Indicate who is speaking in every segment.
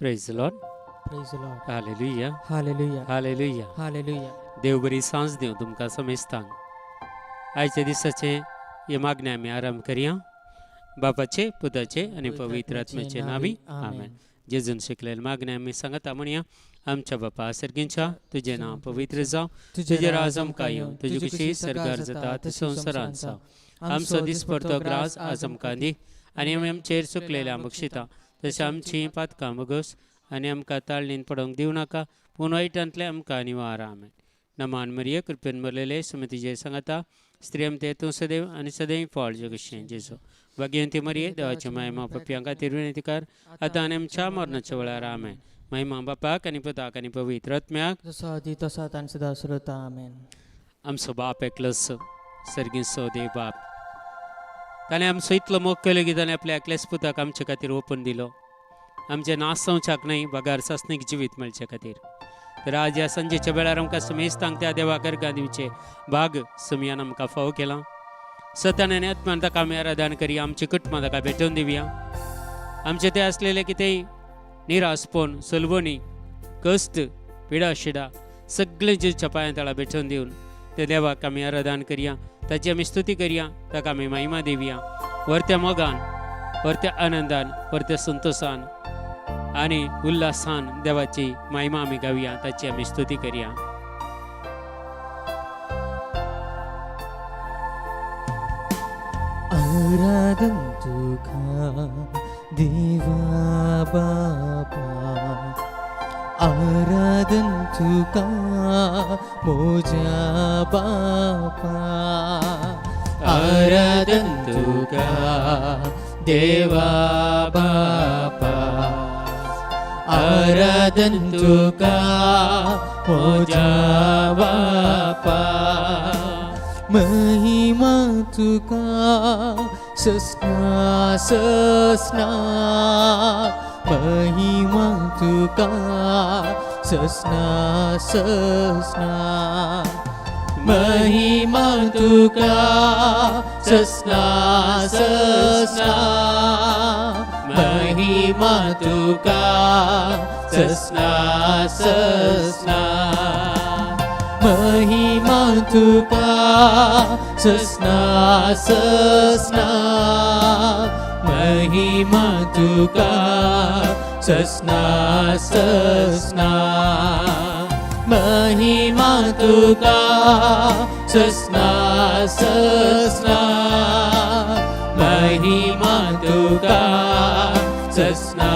Speaker 1: Praise Lord.
Speaker 2: Praise Lord.
Speaker 1: Hallelujah.
Speaker 2: Hallelujah.
Speaker 1: Hallelujah.
Speaker 2: Hallelujah.
Speaker 1: देव बरी सांज दिवं तुमकां समेस्तांक. आयच्या दिसाचें हे मागणें आमी आरंभ करया. बापाचे, पुताचे आनी पवित्र आत्म्याचे नांवी, आमेन. जेजून शिकलेलें मागणें आमी सांगता म्हणया. आमच्या बापा सर्गींच्या, तुजें नांव पवित्र जावं, तुजें राज आमकां येवं, तुजी खुशी सरकार जाता तशें संवसारांत जावं. आमचो दिसपडतो ग्रास आज आमकां दी आनी आमी आमचेर चुकलेल्या बक्षिता तशें आमची पातकां बगस आनी आमकां ताळणीन पडोवंक दिवं नाका, पूण वायटांतलें आमकां निवार. आमेन. नमान मरिये, कृपेन भरलेले, सुमतीजे सांगता, स्त्रियम ते तूं सदैव आनी सदैव फळ जगशें जेजू. भाग्यवंती मरिये, देवाची मायमा, पपयां खातीर विनंती कर आतां आनी आमच्या मरणाच्या वेळार. आमेन. महिमा बापाक आनी पुताक आनी पवित्र आत्म्याक,
Speaker 2: जसो आदी तसो आतां आनी सदां सुरता. आमेन.
Speaker 1: आमचो बाप एकलोच सर्गीचो देव बाप, ताणें आमचो इतलो मोग केलो की ताणें आपल्या एकल्याच पुताक आमचे खातीर ओपून दिलो, आमचें नासवच्याक न्हय बगार सासणीक जिवीत मेळचे खातीर. तर आज ह्या सांजेच्या वेळार आमकां समेस्तांक त्या देवाक अर्गां दिवचें भाग समयान आमकां फावो केलां. सतान आनी आत्मान ताका आमी आराधन करया, आमची कुटुंबां ताका भेटोवन दिवया. आमचे ते आसलेले कितेंय निरासपण, सलवणी, कश्ट, पिडा शिडा सगळें जेजूच्या पांयां तळा भेटोवन दिवन ते देवाक आमी आराधन करया, ताची आमी स्तुती करया, ताका आमी महिमा दिवया. वरत्या मोगान, वरत्या आनंदान, वरत्या संतोशान आनी उल्हासान देवाची महिमा आमी गावया, ताची आमी स्तुती करया.
Speaker 2: आराधन तुका देवा बापा, आराधन तुका मोज्या बापा, आराधन तुका देवा बापा, आराधन तुका मोज्या बापा, महिमा तुका ससना ससना, महिमा तुका ससना ससना, महिमा तुका ससना ससना, महिमा तुका ससना ससना, महिमा तुका ससना ससना, महिमा तुका ससना ससना, महिमा तुका ससना ससना, महिमा तुका ससना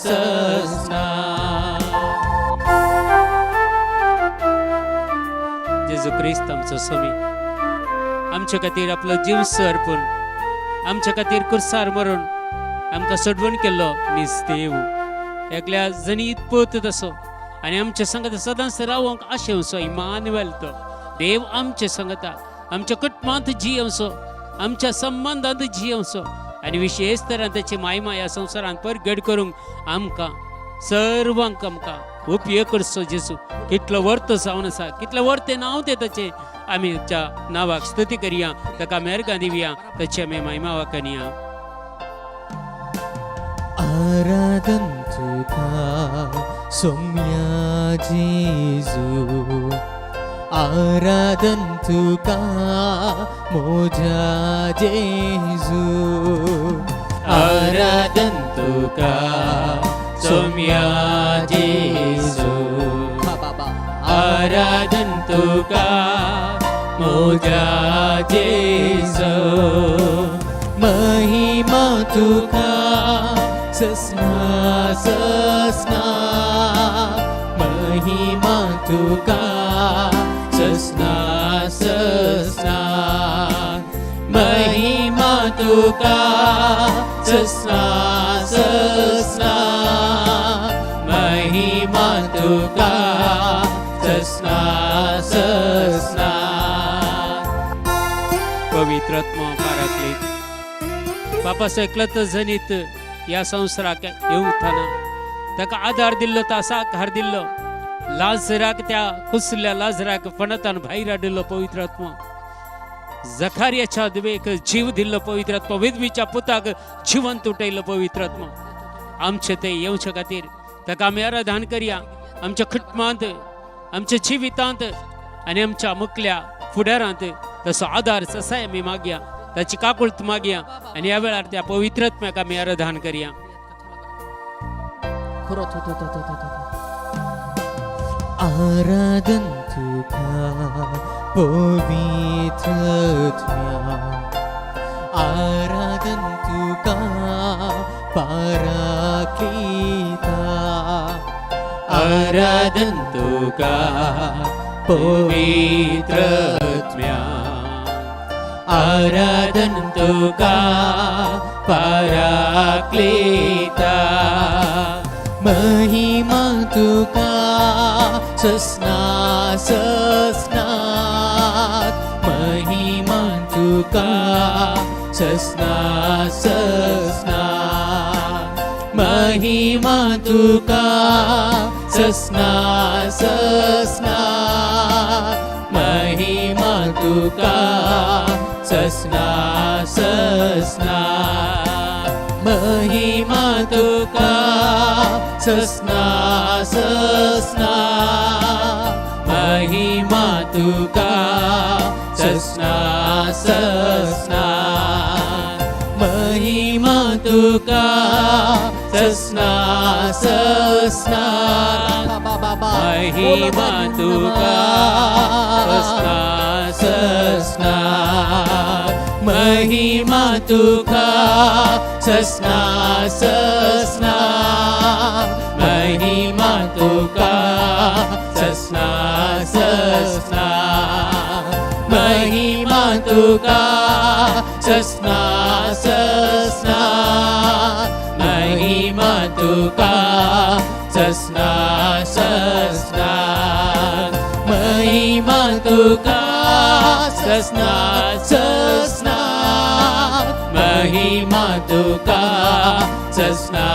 Speaker 2: ससना.
Speaker 1: जेजू क्रिस्त आमचो स्वामी आमच्या खातीर आपलो जीव अर्पून आमच्या खातीर कुर्सार मरून आमकां सोडवण केल्लो निज देव एकल्या जनीत पूत तसो आनी आमच्या संगत सदांच रावंक आशेवचो इमानुएल तो देव आमचे संगता, आमच्या कुटुंबांत जियेवचो, आमच्या संबंदांत जियेवचो आनी विशेष तरान ताची मायमा ह्या संवसारांत परगट करूंक आमकां सर्वांक आमकां उपयोग करचो जेजू. कितलो वर्त जावन आसा, कितलें वर्तें नांव तें ताचें, आमी त्या नांवाक स्तुती करया, ताका मेरगां दिवया, ताची आमी महिमा वाखणया.
Speaker 2: आराधन तुका सोम्या जेजू, आराधन तुका मोज्या जेजू, आराधन तुका
Speaker 1: सोम्या जेजू, आराधन तुका मोज्या जेजू,
Speaker 2: महिमा तुका ससना ससना, महिमा तुका ससना ससना, महिमा तुका ससना ससना, महिमा तुका ससना ससना.
Speaker 1: पवित्र आत्मा पाराक्लीत बापाचो एकलोच जनीत ह्या संवसाराक येवतना ताका आदार दिल्लो, तासाक दिल्लो, लाजराक त्या कुसल्या लाजराक फणतान भायर हाडिल्लो पवित्र आत्मा, जखारियाच्या विधवेक जीव दिल्लो पवित्र आत्मा, विधवीच्या पुताक जिवंत उठयल्लो पवित्र आत्मा आमचे ते येवचे खातीर ताका आमी आराधन करया आमच्या कुटुंबांत, आमच्या जिवितांत आनी आमच्या मुखल्या फुडारांत तसो आदार ससाय आमी मागया, ताची काकुळत मागया आनी ह्या वेळार त्या पवित्रत्म्याक आमी आराधन करया.
Speaker 2: आराधन तुका पवित्र आत्म्या, आराधन तुका पाराक्लीता,
Speaker 1: आराधन तुका पवित्र आत्म्या, आराधन तुका पाराक्लीता,
Speaker 2: महिमा तुका ससना ससनात, महिमा तुका ससना ससनात, महिमा तुका ससना ससनात, महिमा तुका ससना ससनात, महिमा तुका ससना ससनात, महिमा तुका ससना ससनात, महिमा तुका ससना ससनात,
Speaker 1: महिमा तुका ससना
Speaker 2: ससनात, महिमा तुका ससना ससनात, महिमा तुका ससना ससनात, महिमा तुका ससना ससनात, महिमा तुका ससना ससनात, महिमा तुका ससना ससनात, महिमा तुका ससना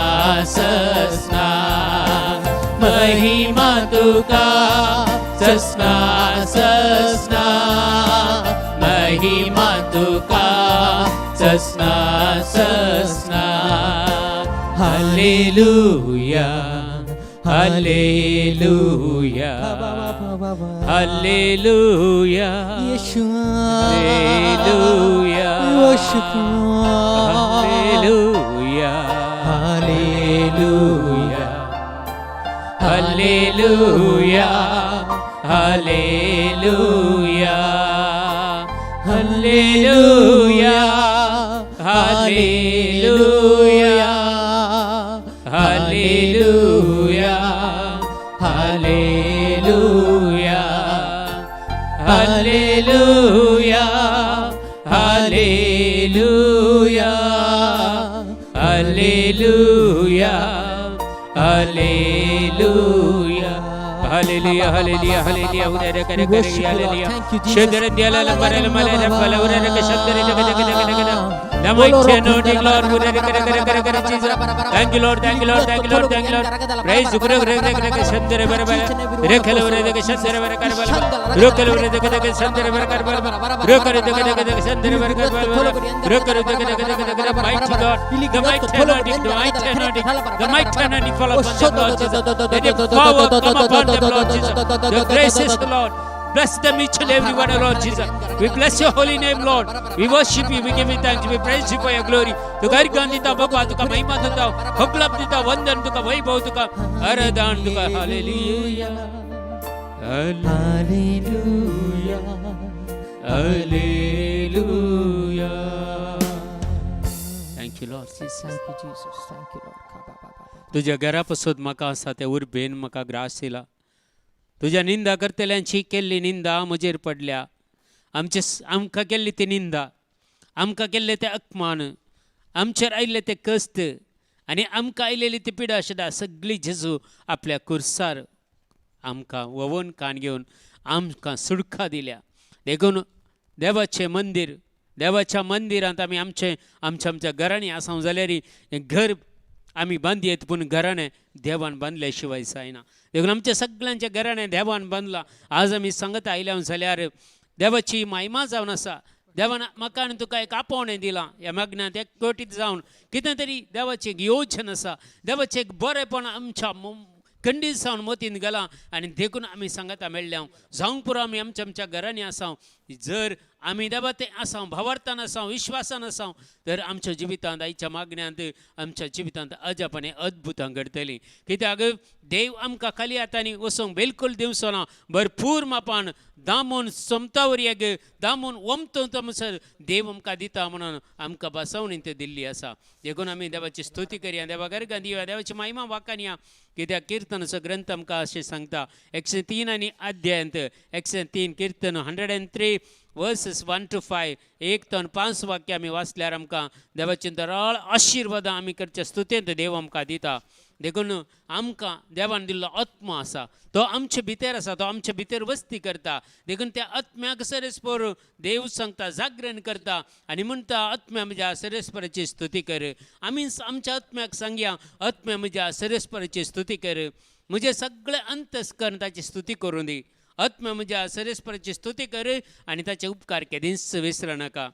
Speaker 2: ससनात, महिमा तुका ससना ससनात, महिमा तुका ससना ससनात.
Speaker 1: Hallelujah, hallelujah, hallelujah, hallelujah, hallelujah, hallelujah, hallelujah, hallelujah, hallelujah, hallelujah, hallelujah, hallelujah, hallelujah, hallelujah, hallelujah, hallelujah, hallelujah, hallelujah, hallelujah. उदय करे करे hallelujah. शेदर द्याला मरल मरल फल उरे के शब्द रे जग जग जग जग. The mighty anointing, Lord. उदय करे करे करे करे Jesus. Thank you, Lord. Thank you, Lord. Thank you, Lord. Thank you, Lord. Praise Guru Guru Guru K शब्द रे बर बर रेखल उरे के शब्द रे बर कर बर रोकल उरे के के शब्द रे बर कर बर रोकल के के के शब्द रे बर कर बर रोकल K K K K. Mighty God, the mighty anointing, the mighty anointing, the mighty anointing fall upon them, Lord Jesus. Let your power come upon them, Lord Jesus. The graces, Lord. Bless them each and every one, Lord Jesus. We bless your holy name, Lord. We worship you, we give you thanks, we praise you for your glory. तुका अर्घ्य दिता बाबा, तुका महिमा दिता, होगळप दिता, वंदन तुका, वैभव तुका, आराधन तुका. Hallelujah.
Speaker 2: Hallelujah.
Speaker 1: Hallelujah. Thank you, Lord Jesus.
Speaker 2: Thank you, Jesus. Thank you, Lord.
Speaker 1: तुज्या घरा पसत म्हाका आसा ते उर्बेन म्हाका ग्रास दिला. तुज्या निंदा करतल्यांची केल्ली निंदा म्हजेर पडल्या. आमचे आमकां केल्ली ती निंदा, आमकां केल्ले ते अपमान, आमचेर आयिल्ले ते कश्ट आनी आमकां आयलेली ती पिडा शिडा सगळी जेजू आपल्या कुर्सार आमकां ववन कान घेवन आमकां सुडका दिल्या. देखून देवाचें मंदीर, देवाच्या मंदिरांत आमी आमचें आमच्या आमच्या घरांनी आसा जाल्यार घर आमी बांदयेत, पूण घराणें देवान बांदले शिवाय जायना. देखून आमच्या सगळ्यांच्या घराणें देवान बांदलां. आज आमी सांगत आयल्या जाल्यार देवाची महिमा जावन आसा. देवान म्हाका आनी तुका एक आपोवणें दिलां. ह्या मागण्यांत एकवटीत जावन कितें तरी देवाचें एक योजन आसा, देवाचें एक बरेंपण आमच्या खंडीत जावन मतीन गेलां आनी देखून आमी सांगाता मेळ्ळ्या. जावंक पुरो आमी आमच्या आमच्या घरांनी आसा. जर आमी देवा तें आसा, भावार्थान आसा, विश्वासान आसा, तर आमच्या जिवितांत आयच्या मागण्यांत आमच्या जिवितांत अजापणे अद्भुतां घडटलीं. कित्याक देव आमकां खाली हातांनी वचूंक बिलकूल दिवचो ना. भरपूर मापान दामून सोमतावर एक दामून ओमतो तमसर देव आमकां दिता म्हणून आमकां बसवणी ते दिल्ली आसा. देखून आमी देवाची स्तुती करया, देवा गर्गां दिवया, देवाची महिमा वाखाणया. कित्याक किर्तनाचो ग्रंथ आमकां अशें सांगता 103 आनी अध्यायांत 103 कीर्तन 103 verses 1 to 5 1 ते 5 वाक्य आमी वाचल्यार आमकां देवाची दराळ आशिर्वादां आमी करच्या स्तुतेंत देव आमकां दिता. देखून आमकां देवान दिल्लो आत्मो आसा, तो आमचे भितर आसा, तो आमचे भितर वस्ती करता. देखून त्या आत्म्याक सरेस्पर देव सांगता, जागरण करता आनी म्हणटा आत्म्या म्हज्या सरेस्पराची स्तुती कर. आमी आमच्या आत्म्याक सांगया, आत्म्या म्हज्या सरेस्पराची स्तुती कर, म्हजें सगळें अंतस्करण ताची स्तुती करूं दी. आत्म्या म्हज्या सरेस्पराची स्तुती कर आनी ताचे उपकार केदींच विसर नाका.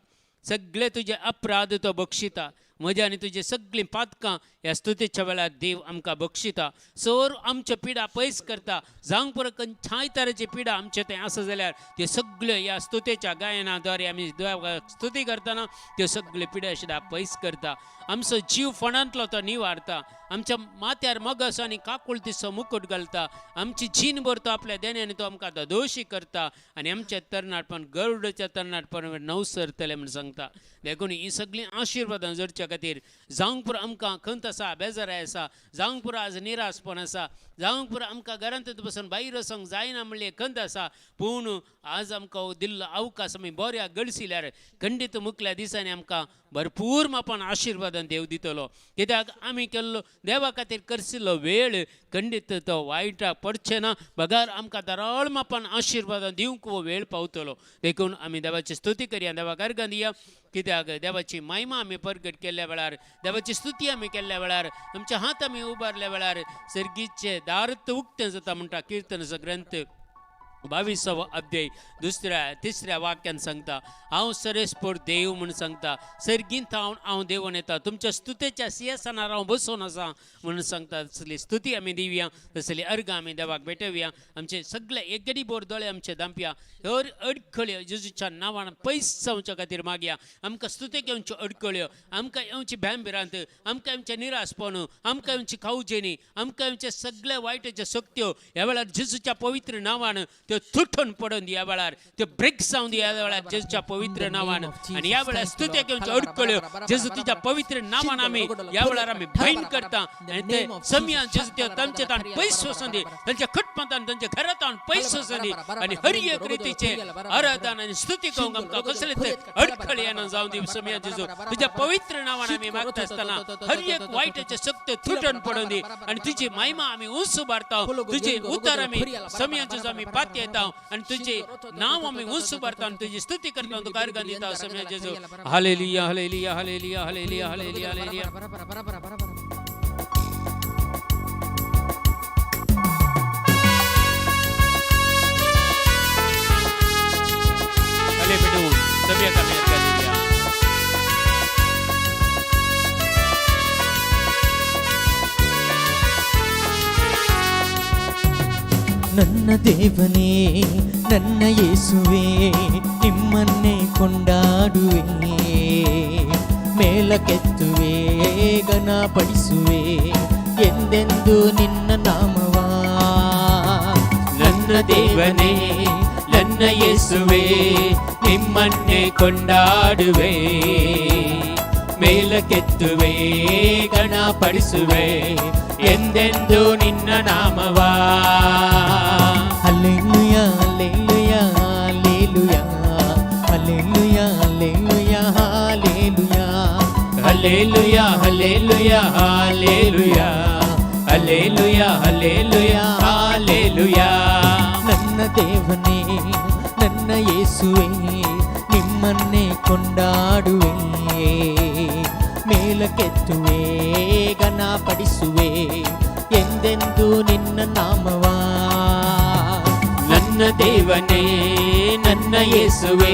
Speaker 1: सगळे तुजे अपराध तो बक्षिता, म्हज्या आनी तुजे सगळीं पातकां ह्या स्तुतीच्या वेळार देव आमकां बक्षिता. सोर आमच्यो पिडा पयस करता. जावंक पुरो खंयच्याय तरेची पिडा आमचे थंय आसा जाल्यार त्यो सगळ्यो ह्या स्तुतेच्या गायना द्वारे आमी देवाक स्तुती करतना त्यो सगळ्यो पिडा सुद्दां पयस करता. आमचो जीव फोंडांतलो तो निवारता, आमच्या माथ्यार मगस आनी काकुळतीचो मुकूट घालता, आमची जीण भर तो आपल्या देण्यान तो आमकां दोशी करता आनी आमच्या तरणाटपण गरुडाच्या तरणाटपण नवसरतलें म्हूण सांगता. देखून ही सगळीं आशिर्वादां जोडच्या खातीर जावंक पुरो आमकां खंत आसा, बेजाराय आसा, जावंक पुरो आज निराशपण आसा, जावंक पुरो आमकां घरांत बसून भायर वचोंक जायना म्हणलें खंत आसा, पूण आज आमकां दिल्लो अवकाश आमी बऱ्या गळसिल्यार खंडीत मुखल्या दिसांनी आमकां भरपूर मापान आशिर्वादान देव दितलो. कित्याक आमी केल्लो देवा खातीर करसिल्लो वेळ खंडीत तो वायटाक पडचें ना, बगर आमकां दराळ मापान आशिर्वादान दिवंक हो वेळ पावतलो. देखून आमी देवाची स्तुती करया, देवाक अर्गां दिया. कित्याक देवाची महिमा आमी परगट केल्ल्या वेळार, देवाची स्तुती आमी केल्ल्या वेळार, आमचे हात आमी उबारल्या वेळार सर्गीचे दार उक्तें जाता म्हणटा किर्तनाचो ग्रंथ 22वो अध्याय 2 3 वाक्यान सांगता, हांव सरेस्पर देव म्हूण सांगता, सर्गींत हांव देवून येता, तुमच्या स्तुतेच्या सिंहासनार हांव बसून आसा म्हणून सांगता. तसली स्तुती आमी दिवया, तसली अर्गां आमी देवाक भेटोवया. आमचे सगळे एकगडी बोर दोळे आमचे दांपया, हर अडखळ्यो जेजूच्या नांवान पयस जावच्या खातीर मागया. आमकां स्तुतेक येवच्यो अडखळ्यो, आमकां येवची भ्याम भिरांत, आमकां येवचें निराशपण, आमकां येवची खावजेनी, आमकां येवचे सगळे वायटाच्यो शक्त्यो ह्या वेळार जेजूच्या पवित्र नांवान त्यो तुटून पडून ह्या वेळार, त्यो ब्रेक जावन ह्या वेळार जेजूच्या पवित्र नांवान. आनी ह्या वेळार स्तुतेक येवच्यो अडखळ्यो जेजू तुज्या पवित्र नांवान आमी ह्या वेळार आमी भयन करता आनी ते समयान जेजू त्यो तांचे ताण पयस वचून दी, तांच्या कुटुंबांत तांच्या घरांत पयस वचून दी आनी हर एक रितीचे आराधन आनी स्तुती करूंक आमकां कसले अडखळ येना जावन दी. समयान जेजू तुज्या पवित्र नांवान आमी मागता आसतना हर एक वायटाचे शक्त तुटून पडून दी आनी तुजी महिमा आमी उंच उबारता, तुजी उतर आमी समयान जेजू आमी पातयेता आनी तुझे नाव आमी उंच उबारता आनी तुजी स्तुती करता, तुका अर्गां दिता. समयान जेजू hallelujah hallelujah hallelujah hallelujah hallelujah hallelujah. कले पेटवून सगळ्या आमी अर्गां दिवया.
Speaker 2: ನನ್ನ ದೇವನೇ ನನ್ನ ಯೇಸುವೇ ನಿಮ್ಮನ್ನೇ ಕೊಂಡಾಡುವೆ, ಮೇಲಕ್ಕೆತ್ತುವೆ ಘನಪಡಿಸುವೆ ಎಂದೆಂದು ನಿನ್ನ ನಾಮವ.
Speaker 1: ನನ್ನ ದೇವನೇ ನನ್ನ ಯೇಸುವೇ ನಿಮ್ಮನ್ನೇ ಕೊಂಡಾಡುವೆ, ಮೇಲಕ್ಕೆತ್ತುವೆ ಘನಪಡಿಸುವೆ ಎಂದೆಂದು ನಿನ್ನ ನಾಮವ.
Speaker 2: Hallelujah hallelujah hallelujah hallelujah hallelujah
Speaker 1: hallelujah hallelujah hallelujah hallelujah hallelujah hallelujah.
Speaker 2: ನನ್ನ ದೇವನೇ ನನ್ನ ಯೇಸುವೇ ನಿಮ್ಮನ್ನೇ ಕೊಂಡಾಡುವೆ, ಮೇಲಕ್ಕೆತ್ತುವೆ ಘನಪಡಿಸುವೆ ಎಂದೆಂದು ನಿನ್ನ ನಾಮವ.
Speaker 1: ನನ್ನ ದೇವನೇ ನನ್ನ ಯೇಸುವೇ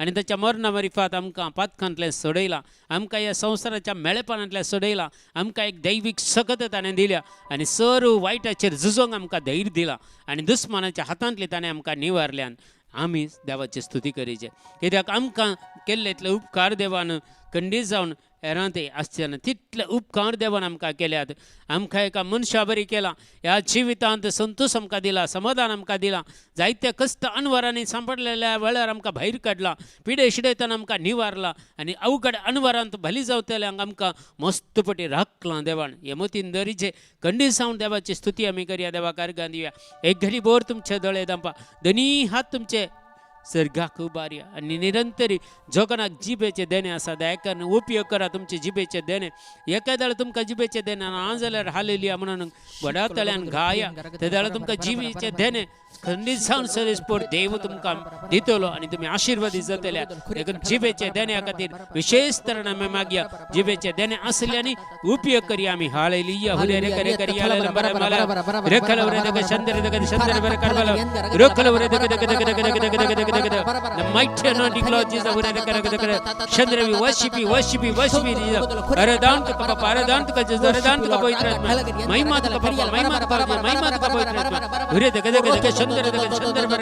Speaker 1: आनी ताच्या मरणा मारिफात आमकां पातकांतलें सोडयलां, आमकां ह्या संवसाराच्या मेळेपणांतल्यान सोडयलां, आमकां एक दैवीक सकत ताणें दिल्या आनी सर्व वायटाचेर झुजोंक आमकां धैर्य दिलां आनी दुस्मानाच्या हातांतली ताणें आमकां निवारल्यान. आमी देवाची स्तुती करीचे, कित्याक आमकां केल्ले इतले उपकार देवान खंडीत जावन हेरांत आसचे ना तितले उपकार देवान आमकां केल्यात. आमकां एका मनशा बरी केला, ह्या जिवितांत संतोश आमकां दिला, समाधान आमकां दिलां, जायते कश्ट अणवरांनी सांपडलेल्या वेळार आमकां भायर काडला, पिडे शिडयतान आमकां निवारला आनी अवघड अणवरांत भली जावतल्यांक आमकां मस्तपटी राखलां देवान. हे मतीन दरीचे खंडीत जावन देवाची स्तुती आमी करया, देवा कार्गान दिवया. एक घडी बोर तुमचे दोळे दांपा, दोनी हात तुमचे सर्गाक उबारया आनी निरंतरी जोगनाक जिबेचे देणे आसा दयाकरून उपयोग करा तुमचे जिबेचे देणे. एका तुमकां जिबेचे देणे ना जाल्यार हालेलुया म्हणून व्हडा तल्यान गाया, ते जाल्यार तुमकां जिबेचे देणे खंडीत जावन सरेस्पोर देव तुमकां दितलो आनी तुमी आशिर्वादीत जातले. देखून जिबेचे देण्या खातीर विशेष तरेन आमी मागया, जिबेचे देणे आसल्यानी उपयोग करया आमी. हालेलुया. हुरे रे करे करिया The mighty anointing, Lord Jesus, Chandra, we worship you, worship you, worship you, Jesus. Aradant ka papa, aradant ka Jesus, aradant ka पवित्र आत्मा, महिमा का पापा, महिमा का पापा, महिमा का पवित्र आत्मा. हुरे दग दग दग चंद्र दग चंद्र बर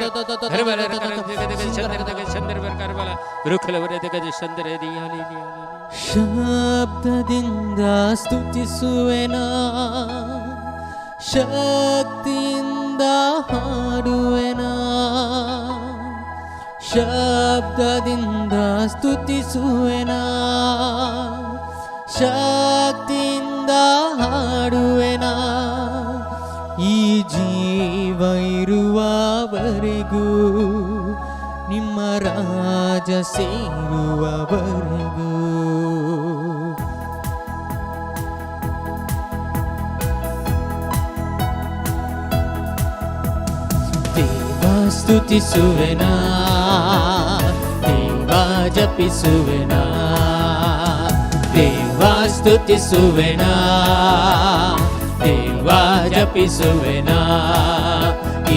Speaker 1: हर बर कर दग दग चंद्र दग चंद्र बर कर बला रुखल वर दग चंद्र दी. हालेलुया.
Speaker 2: ಶಬ್ದದಿಂದ ಸ್ತುತಿಸುವೆನಾ, ಶಕ್ತಿಯಿಂದ ಹಾಡುವೆನಾ, ಶಬ್ದದಿಂದ ಸ್ತುತಿಸುವೆನಾ, ಶಕ್ತಿಯಿಂದ ಹಾಡುವೆನಾ, ಈ ಜೀವ ಇರುವವರೆಗೂ ನಿಮ್ಮ ರಾಜ ಸೇರುವವರೆಗೂ. ದೇವ ಸ್ತುತಿಸುವೆನಾ, ದೇವ ಜಪಿಸುವೆನಾ, ದೇವ ಸ್ತುತಿಸುವೆನಾ, ದೇವ ಜಪಿಸುವೆನಾ,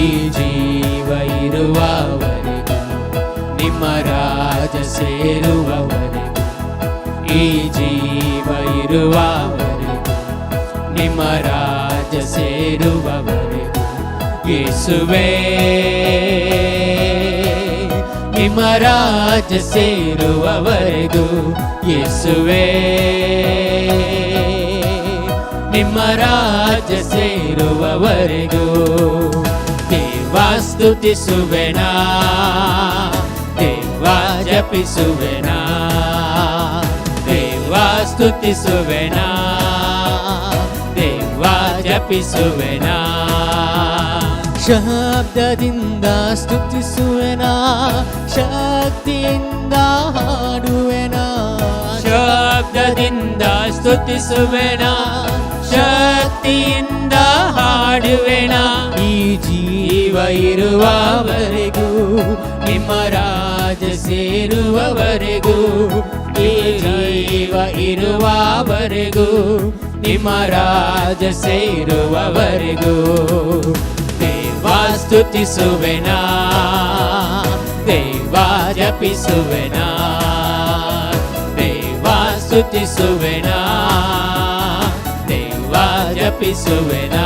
Speaker 2: ಈ ಜೀವ ಇರುವವರೆಗೂ ನಿಮ್ಮ ರಾಜ ಸೇರುವವರೆಗೂ, ಈ ಜೀವ ಇರುವವರೆಗೂ ನಿಮ್ಮ ರಾಜ ಸೇರುವವರೆಗೂ, ಯೇಸುವೇ ನಿಮ್ಮ ರಾಜ ಸೇರುವವರೆಗೂ, ಯೇಸುವೇ ನಿಮ್ಮ ರಾಜ ಸೇರುವವರೆಗೂ. ದೇವ ಸ್ತುತಿಸುವೆನಾ, ದೇವ ಜಪಿಸುವೆನಾ, ದೇವ ಸ್ತುತಿಸುವೆನಾ, ದೇವ ಜಪಿಸುವೆನಾ, ಶಬ್ದದಿಂದ ಸ್ತುತಿಸುವೆನಾ, ಶಕ್ತಿಯಿಂದ ಹಾಡುವೆನಾ,
Speaker 1: ಶಬ್ದದಿಂದ ಸ್ತುತಿಸುವೆನಾ, ಶಕ್ತಿಯಿಂದ ಹಾಡುವೆನಾ,
Speaker 2: ಈ ಜೀವ ಇರುವವರೆಗೂ ನಿಮ್ಮ ರಾಜ ಸೇರುವವರೆಗೂ, ಈ ಜೀವ ಇರುವವರೆಗೂ ನಿಮ್ಮ ರಾಜ ಸೇರುವವರೆಗೂ.
Speaker 1: ದೇವ ಸ್ತುತಿಸುವೆನಾ, ದೇವ ಜಪಿಸುವೆನಾ, ದೇವ ಸ್ತುತಿಸುವೆನಾ, ದೇವ ಜಪಿಸುವೆನಾ.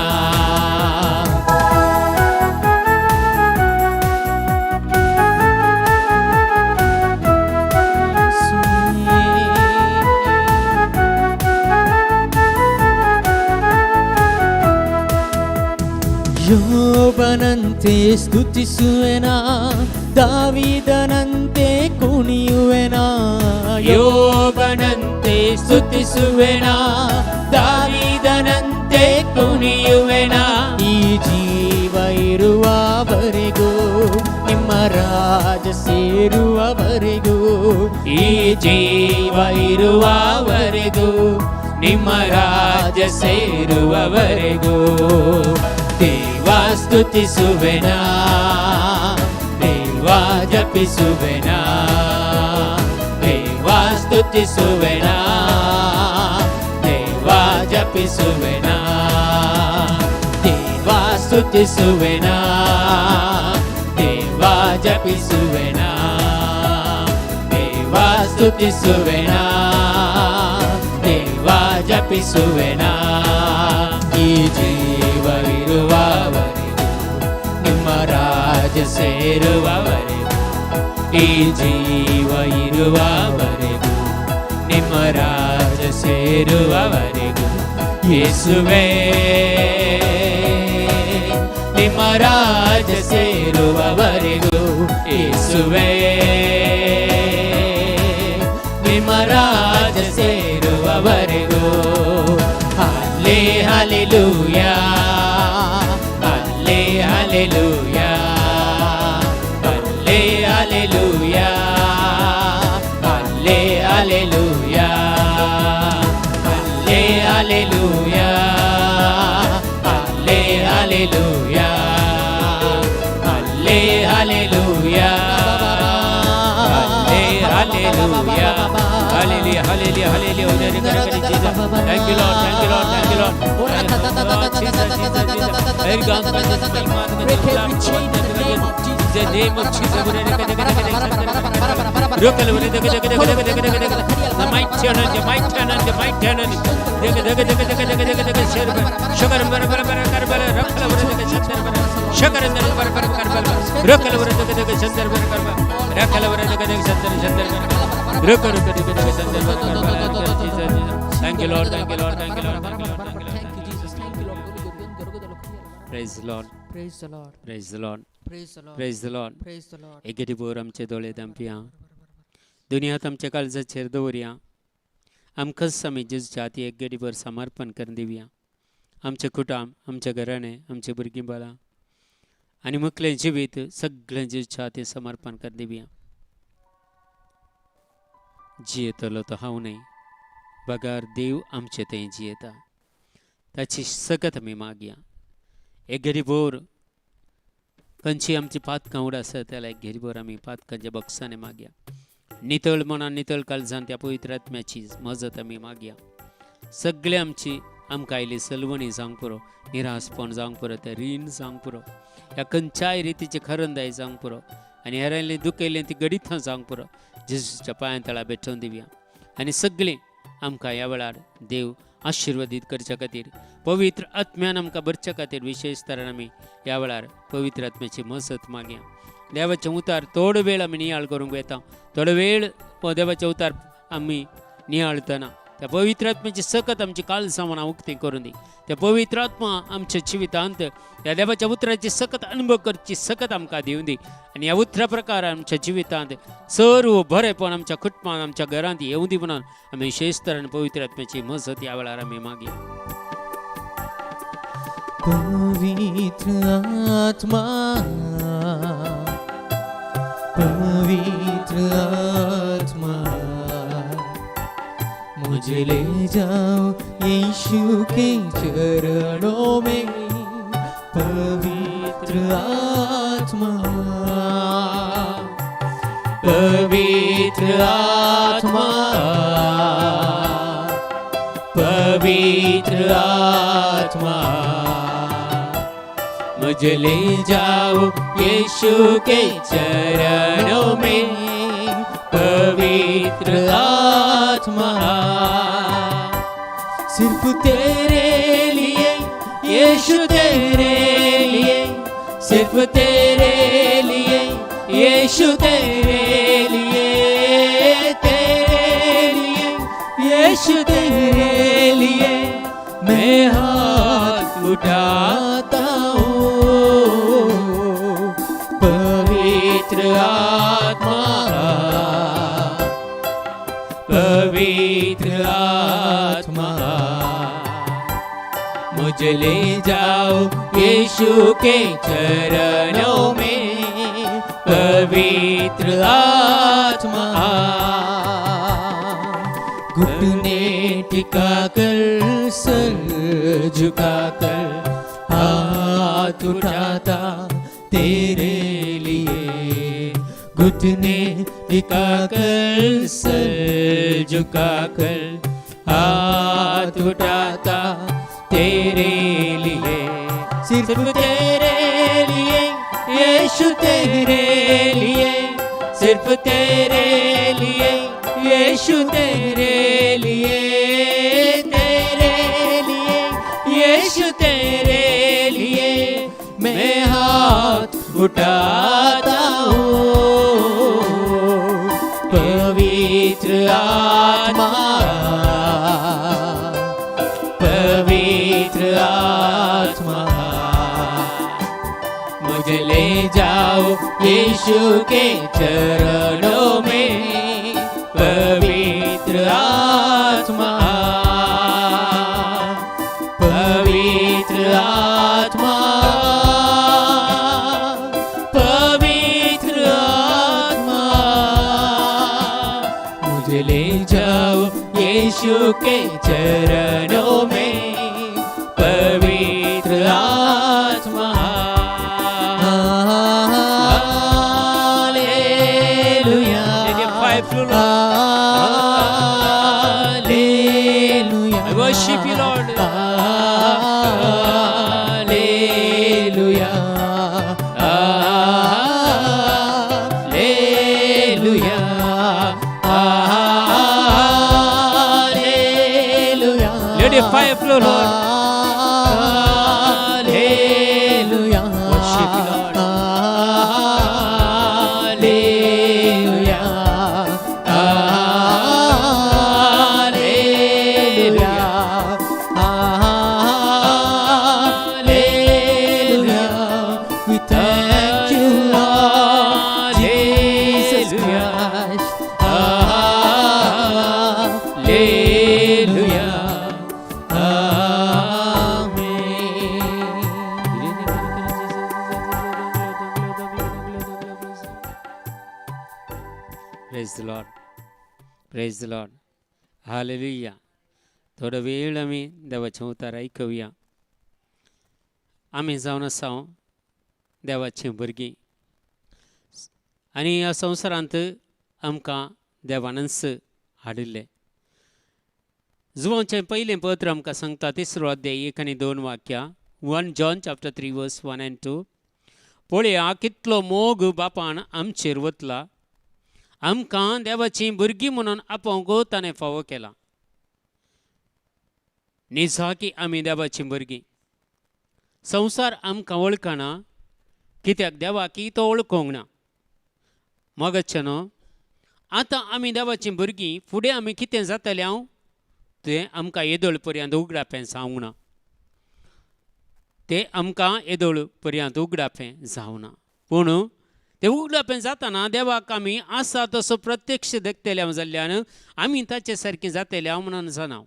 Speaker 2: ಯೋಬನಂತೆ ಸ್ತುತಿಸುವೆನಾ, ದಾವೀದನಂತೆ ಕುಣಿಯುವೆನಾ,
Speaker 1: ಯೋಬನಂತೆ ಸ್ತುತಿಸುವೆನಾ, ದಾವೀದನಂತೆ ಕುಣಿಯುವೆನಾ,
Speaker 2: ಈ ಜೀವ ಇರುವವರೆಗೂ ನಿಮ್ಮ ರಾಜ ಸೇರುವವರೆಗೂ,
Speaker 1: ಈ ಜೀವ ಇರುವವರೆಗೂ ನಿಮ್ಮ ರಾಜ ಸೇರುವವರೆಗೂ. ದೇವ ಸ್ತುತಿಸುವೆನಾ, ದೇವ ಜಪಿಸುವೆನಾ, ದೇವ ಸ್ತುತಿಸುವೆನಾ, ದೇವ ಜಪಿಸುವೆನಾ, ದೇವ ಸ್ತುತಿಸುವೆನಾ, ದೇವ ಜಪಿಸುವೆನಾ, ಸ್ತುತಿಸುವೆನಾ, ದೇವ ಜಪಿಸುವೆನಾ. ಈ ಜೀವವಿರುವವರೆಗೂ, ನಿಮ್ಮ ರಾಜ ಸೇರುವವರೆಗೂ, ಈ ಜೀವ ಇರುವವರೆಗೂ, ನಿಮ್ಮ ರಾಜ ಸೇರುವವರೆಗೂ, ಯೇಸುವೇ ನಿಮ್ಮ ರಾಜ ಸೇರುವವರೆಗೂ, ಯೇಸುವೇ ನಿಮ್ಮ ರಾಜ ಸೇರುವವರೆಗೂ. ಹಲ್ಲೆ ಹಲ್ಲೆಲೂಯಾ, ಹಲ್ಲೆ ಹಲ್ಲೆಲೂಯಾ, ಹಲ್ಲೆ ಹಲ್ಲೆಲೂಯಾ, ಹಲ್ಲೆ ಹಲ್ಲೆಲೂಯಾ, ಹಲ್ಲೆ ಹಲ್ಲೆಲೂಯಾ, ಹಲ್ಲೆ ಹಲ್ಲೆಲೂಯಾ, ಹಲ್ಲೆ ಹಲ್ಲೆಲೂಯಾ, ಹಲ್ಲೆ hallelujah. Hallelujah, hallelujah, hallelujah. Thank you Lord, thank you Lord, thank you Lord.
Speaker 2: Break every chain in the name of Jesus.
Speaker 1: The name of Jesus. The mighty anointing, the mighty anointing, the mighty anointing. Sugar Thank you, Lord. Thank you, Lord. Thank you, Lord. Thank you, Lord. Thank you, Lord.
Speaker 2: Thank you, Jesus. Thank you, Lord.
Speaker 1: Praise the Lord.
Speaker 2: Praise the Lord.
Speaker 1: Praise the Lord.
Speaker 2: Praise the Lord.
Speaker 1: Praise the Lord.
Speaker 2: Praise the Lord.
Speaker 1: एकेटी भोर आमचे दोळे धांपया, दुनियांत आमच्या काळजाचेर दवरया. आमकांच आमी जेजूच्या हाती एक घडी भर समर्पण करून दिवया. आमचें कुटुंब, आमचें घराणें, आमचीं भुरगीं बाळां आनी मुखलें जिवीत सगळें जेजूच्या हाती समर्पण करून दिवया. जियेतलो तो हांव न्हय, बगर देव आमचे थंय जियेता. ताची सकत आमी मागया. एक घडी भोर खंयची आमची पातकां उड आसत जाल्यार एक घेरभर आमी पातकांच्या बक्षांनी मागया. नितळ मनान, नितळ काळजान त्या पवित्र आत्म्याची मजत आमी मागया. सगळे आमची आमकां आयली सलवणी जावंक पुरो, निराशपण जावंक पुरो, तें रीण जावंक पुरो, ह्या खंयच्याय रितीचें खरंदाय जावंक पुरो आनी हेरांतलें दुखयलें ती गडिथां जावंक पुरो. जेजूच्या पांयां तळा भेटोवन दिवया. आनी सगळीं आमकां ह्या वेळार देव आशिर्वादीत करच्या खातीर, पवित्र आत्म्यान आमकां भरच्या खातीर विशेश तरान आमी ह्या वेळार पवित्र आत्म्याची मजत मागया. देवाचें उतार थोडो वेळ आमी नियाळ करूंक वेता, थोडो वेळ देवाचें उतार आमी नियाळतना त्या पवित्र आत्म्याची सकत आमची काळजां मनां उक्ती करून दी. त्या पवित्र आत्मा आमच्या जिवितांत ह्या देवाच्या उतराची सकत अनुभव करची सकत आमकां दिवं दी. आनी ह्या उतरा प्रकार आमच्या जिवितांत सर्व बरेपण आमच्या कुटुंबांत, आमच्या घरांत येवं दी म्हणून आमी विशेश तरान पवित्र आत्म्याची मजत ह्या वेळार आमी मागया.
Speaker 2: पवित्र आत्मा, पवित्र आत्मा, मुझे ले जाओ यीशु के चरणों में. पवित्र आत्मा, पवित्र आत्मा, पवित्र आत्मा, मुझे ले जाओ यीशु के चरणों में. पवित्र आत्मा, सिर्फ तेरे लिए यीशु, तेरे लिए, सिर्फ तेरे लिए यीशु, तेरे लिए, तेरे लिए यीशु, तेरे लिए मैं हाथ उठाता हूँ. पवित्र आत्मा, पवित्र आत्मा, मुझे ले जाओ यीशु के चरणों में. पवित्र आत्मा, घुटने टिका कर, सर झुका कर, हाथ उठाता तेरे लिए. घुटने टिका कर, सर झुका कर, हाथ उठाता तेरे लिए. सिर्फ तेरे लिए यीशु, तेरे लिए, सिर्फ तेरे लिए
Speaker 1: यीशु तेरे लिए, तेरे लिए, यीशु तेरे लिए मैं हाथ उठाता हूँ। पवित्र आत्मा, पवित्र आत्मा, मुझे ले जाओ यीशु के चरणों में। पवित्र आत्मा, पवित्र आत्मा, पवित्र आत्मा, मुझे ले जाओ यीशु के चरणों में। पवित्र आत्मा।
Speaker 2: Hallelujah.
Speaker 1: Let your fire flow, Lord.
Speaker 2: Hallelujah.
Speaker 1: I worship you, Lord.
Speaker 2: Hallelujah. Hallelujah. Hallelujah.
Speaker 1: Let your fire flow, Lord.
Speaker 2: Hallelujah.
Speaker 1: Worship you, Lord.
Speaker 2: Hallelujah. Hallelujah. Hallelujah. We thank you, Lord Jesus Christ. Hallelujah. Amen.
Speaker 1: Praise the Lord. Praise the Lord. Hallelujah. थोडो वेळ आमी देवाचें उतर आयकुया. आमी जावन आसा देवाचीं भुरगीं आनी ह्या संवसारांत आमकां देवानच हाडिल्लें. जुवांचें पयलें पत्र आमकां सांगता, तिसरो अध्याय 1 आनी 2 वाक्यां, 1 John chapter 3 verse 1 and 2. पळया कितलो मोग बापान आमचेर वतला, आमकां देवाचीं भुरगीं म्हणून आपोवंक ताणें फावो केला. निजाकी आमी देवाचीं भुरगीं. संवसार आमकां वळखना कित्याक देवाकी तो वळखूंक ना. मगचे न्हू, आतां आमी देवाचीं भुरगीं, फुडें आमी कितें जातलें हांव तें आमकां येदोळ पर्यंत उगडापें जावंक ना. तें आमकां येदोळ पर्यंत उगडापें जावना. पूण तें उगडापें जातना देवाक आमी आसा तसो प्रत्यक्ष देखतले जाल्ल्यान आमी ताचे सारकीं जातले हांव म्हणून जाणा.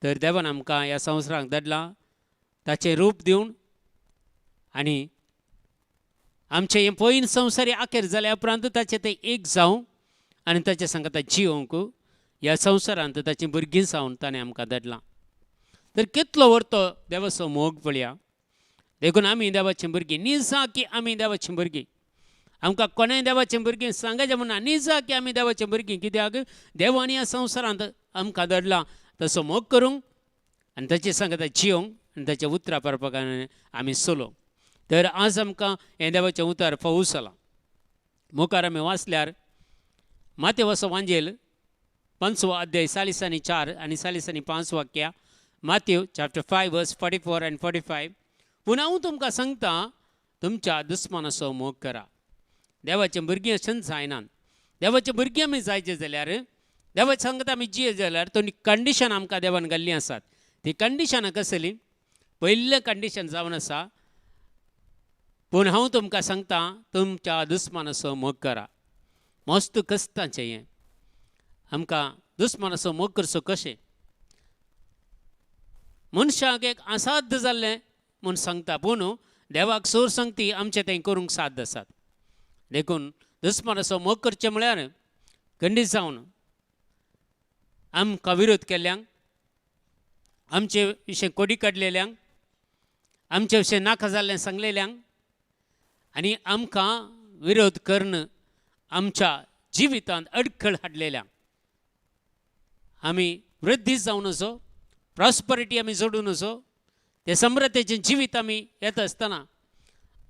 Speaker 1: तर देवान आमकां ह्या संवसाराक धाडला ताचें रूप दिवन आनी आमचें हें पयन संवसारी अखेर जाल्या उपरांत ताचें तें एक जावं आनी ताचे सांगता जिवंक ह्या संवसारांत ताचीं भुरगीं जावन ताणें आमकां धाडलां. तर कितलो व्हरतो देवाचो मोग पळया. देखून आमी देवाचीं भुरगीं, निजा की आमी देवाचीं भुरगीं. आमकां कोणेंय देवाचीं भुरगीं सांगायचें म्हणना, निजा की आमी देवाचीं भुरगीं. कित्याक देवान ह्या संवसारांत आमकां धाडलां तसो मोग करूंक आनी ताचे सांगता जिवंक आनी ताच्या उतरां पारपाक आमी चलोवंक. तर आज आमकां हें देवाचें उतर फावो जालां. मुखार आमी वाचल्यार मातेवाचो वांजेल 5वो अध्याय 40 आनी 4 आनी 40 आनी 5 वाक्या, Matthew chapter 5 verse 44 and 45. पूण हांव तुमकां सांगता, तुमच्या दुस्मानाचो मोग करा. देवाचें भुरगीं अशेंच जायनात. देवाचें भुरगीं आमी जायचें जाल्यार, देवाचें सांगता आमी जिये जाल्यार तो कंडिशन आमकां देवान घाल्लीं आसात. ती कंडिशनां कसलीं? पयलें कंडिशन जावन आसा, पूण हांव तुमकां सांगता, तुमच्या दुस्मानाचो मोग करा. मस्त कस्ताचें हें आमकां दुस्मानाचो मोग करचो कशें? मनशाक एक असाध्य जाल्लें म्हूण सांगता, पूण देवाक सोर सांगती आमचें तें करूंक साध्य आसात. देखून दुस्मानाचो मोग करचें म्हळ्यार खंडीत जावन आमकां विरोध केल्ल्यांक, आमचे विशीं कोडी काडलेल्यांक, आमचे विशीं नाका जाल्लें सांगलेल्यांक आनी आमकां विरोध करून आमच्या जिवितांत अडखळ हाडलेल्यांक आमी वृद्धी जावन असो, प्रॉस्परिटी आमी जोडून असो, ते समृद्धेचें जिवीत आमी येता आसतना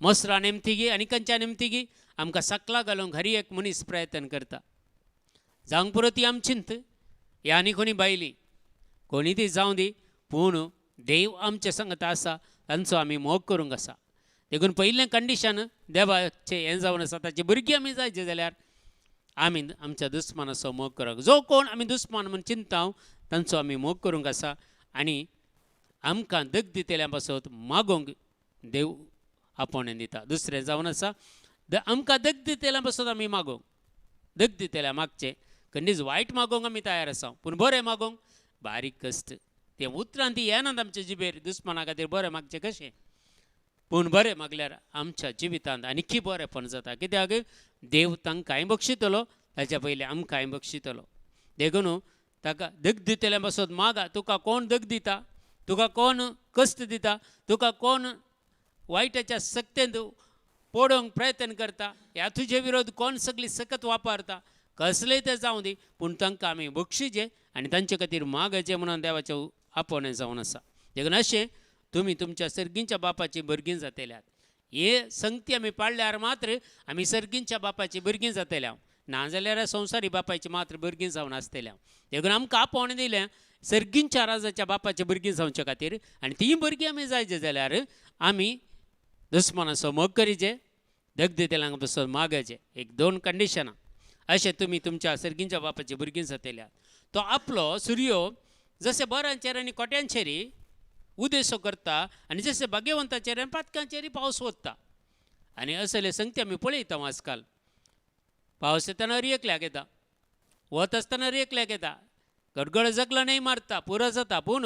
Speaker 1: मसरा नेमतीगी आनी कंच्या नेमतीगी आमकां सकला घालूंक हर एक मनीस प्रयत्न करता. जावंक पुरो ती आमचींत या आनी कोणी बायली कोणी ती जावं दी, पूण देव आमचे संगत आसा, तांचो आमी मोग करूंक आसा. देखून पयलें कंडिशन देवाचें हें जावन आसा, ताची भुरगीं आमी जायचे जाल्यार आमी आमच्या दुस्मानाचो मोग करूंक, जो कोण आमी दुस्मान म्हूण चिंता तांचो आमी मोग करूंक आसा आनी आमकां दग दितल्या पासत मागोवंक देव आपोवणें दिता. दुसरें जावन आसा आमकां दग दितल्या पासत आमी मागोवंक, दग दितल्या मागचें खंडीच वायट मागोवंक आमी तयार आसा, पूण बरें मागोवंक बारीक कश्ट. तें उतरान ती येनात आमच्या जिबेर, दुस्माना खातीर बरें मागचें कशें, पूण बरें मागल्यार आमच्या जिवितांत आनीकी बरेंपण जाता. कित्याक देव तांकांय बक्षितलो, ताच्या पयलीं आमकांय बक्षितलो. देखून ताका दग दितल्या पासत मागा. तुका कोण दग दिता, तुका कोण कश्ट दिता, तुका कोण वायटाच्या सक्तेंत पडोवंक प्रयत्न करता, ह्या तुजे विरोध कोण सगळी सकत वापरता, कसलें तें जावं दी, पूण तांकां आमी बक्षिचें आनी तांचे खातीर मागाचें म्हणून देवाचें आपोवणें जावन आसा. देखून अशें तुमी तुमच्या सर्गींच्या बापाची भुरगीं जातल्यात. हे संगती आमी पाळल्यार मात्र आमी सर्गींच्या बापाची भुरगीं जातल्या, नाजाल्यार संवसारी बापायची मात्र भुरगीं जावन आसतल्या. देखून आमकां आपोवणें दिलें सर्गींच्या राजाच्या बापाची भुरगीं जावचे खातीर, आनी तीं भुरगीं आमी जायचे जाल्यार आमी दुस्मानाचो मोग करीचे, दग दितल्यांक पसून मागायचें. एक दोन कंडिशनां. अशें तुमी तुमच्या सर्गींच्या बापाची भुरगीं जातल्यात. तो आपलो सुर्यो जशें बऱ्यांचेर आनी कोट्यांचेर उदेसो करता आनी जशें भाग्यवंताचेर आनी पातकांचेर पावस वता. आनी असले संगती आमी पळयता आजकाल. पावस येतना एकल्याक येता, वत आसतना एकल्याक येता, गडगड जगलो न्हय मारता, पुरो जाता, पूण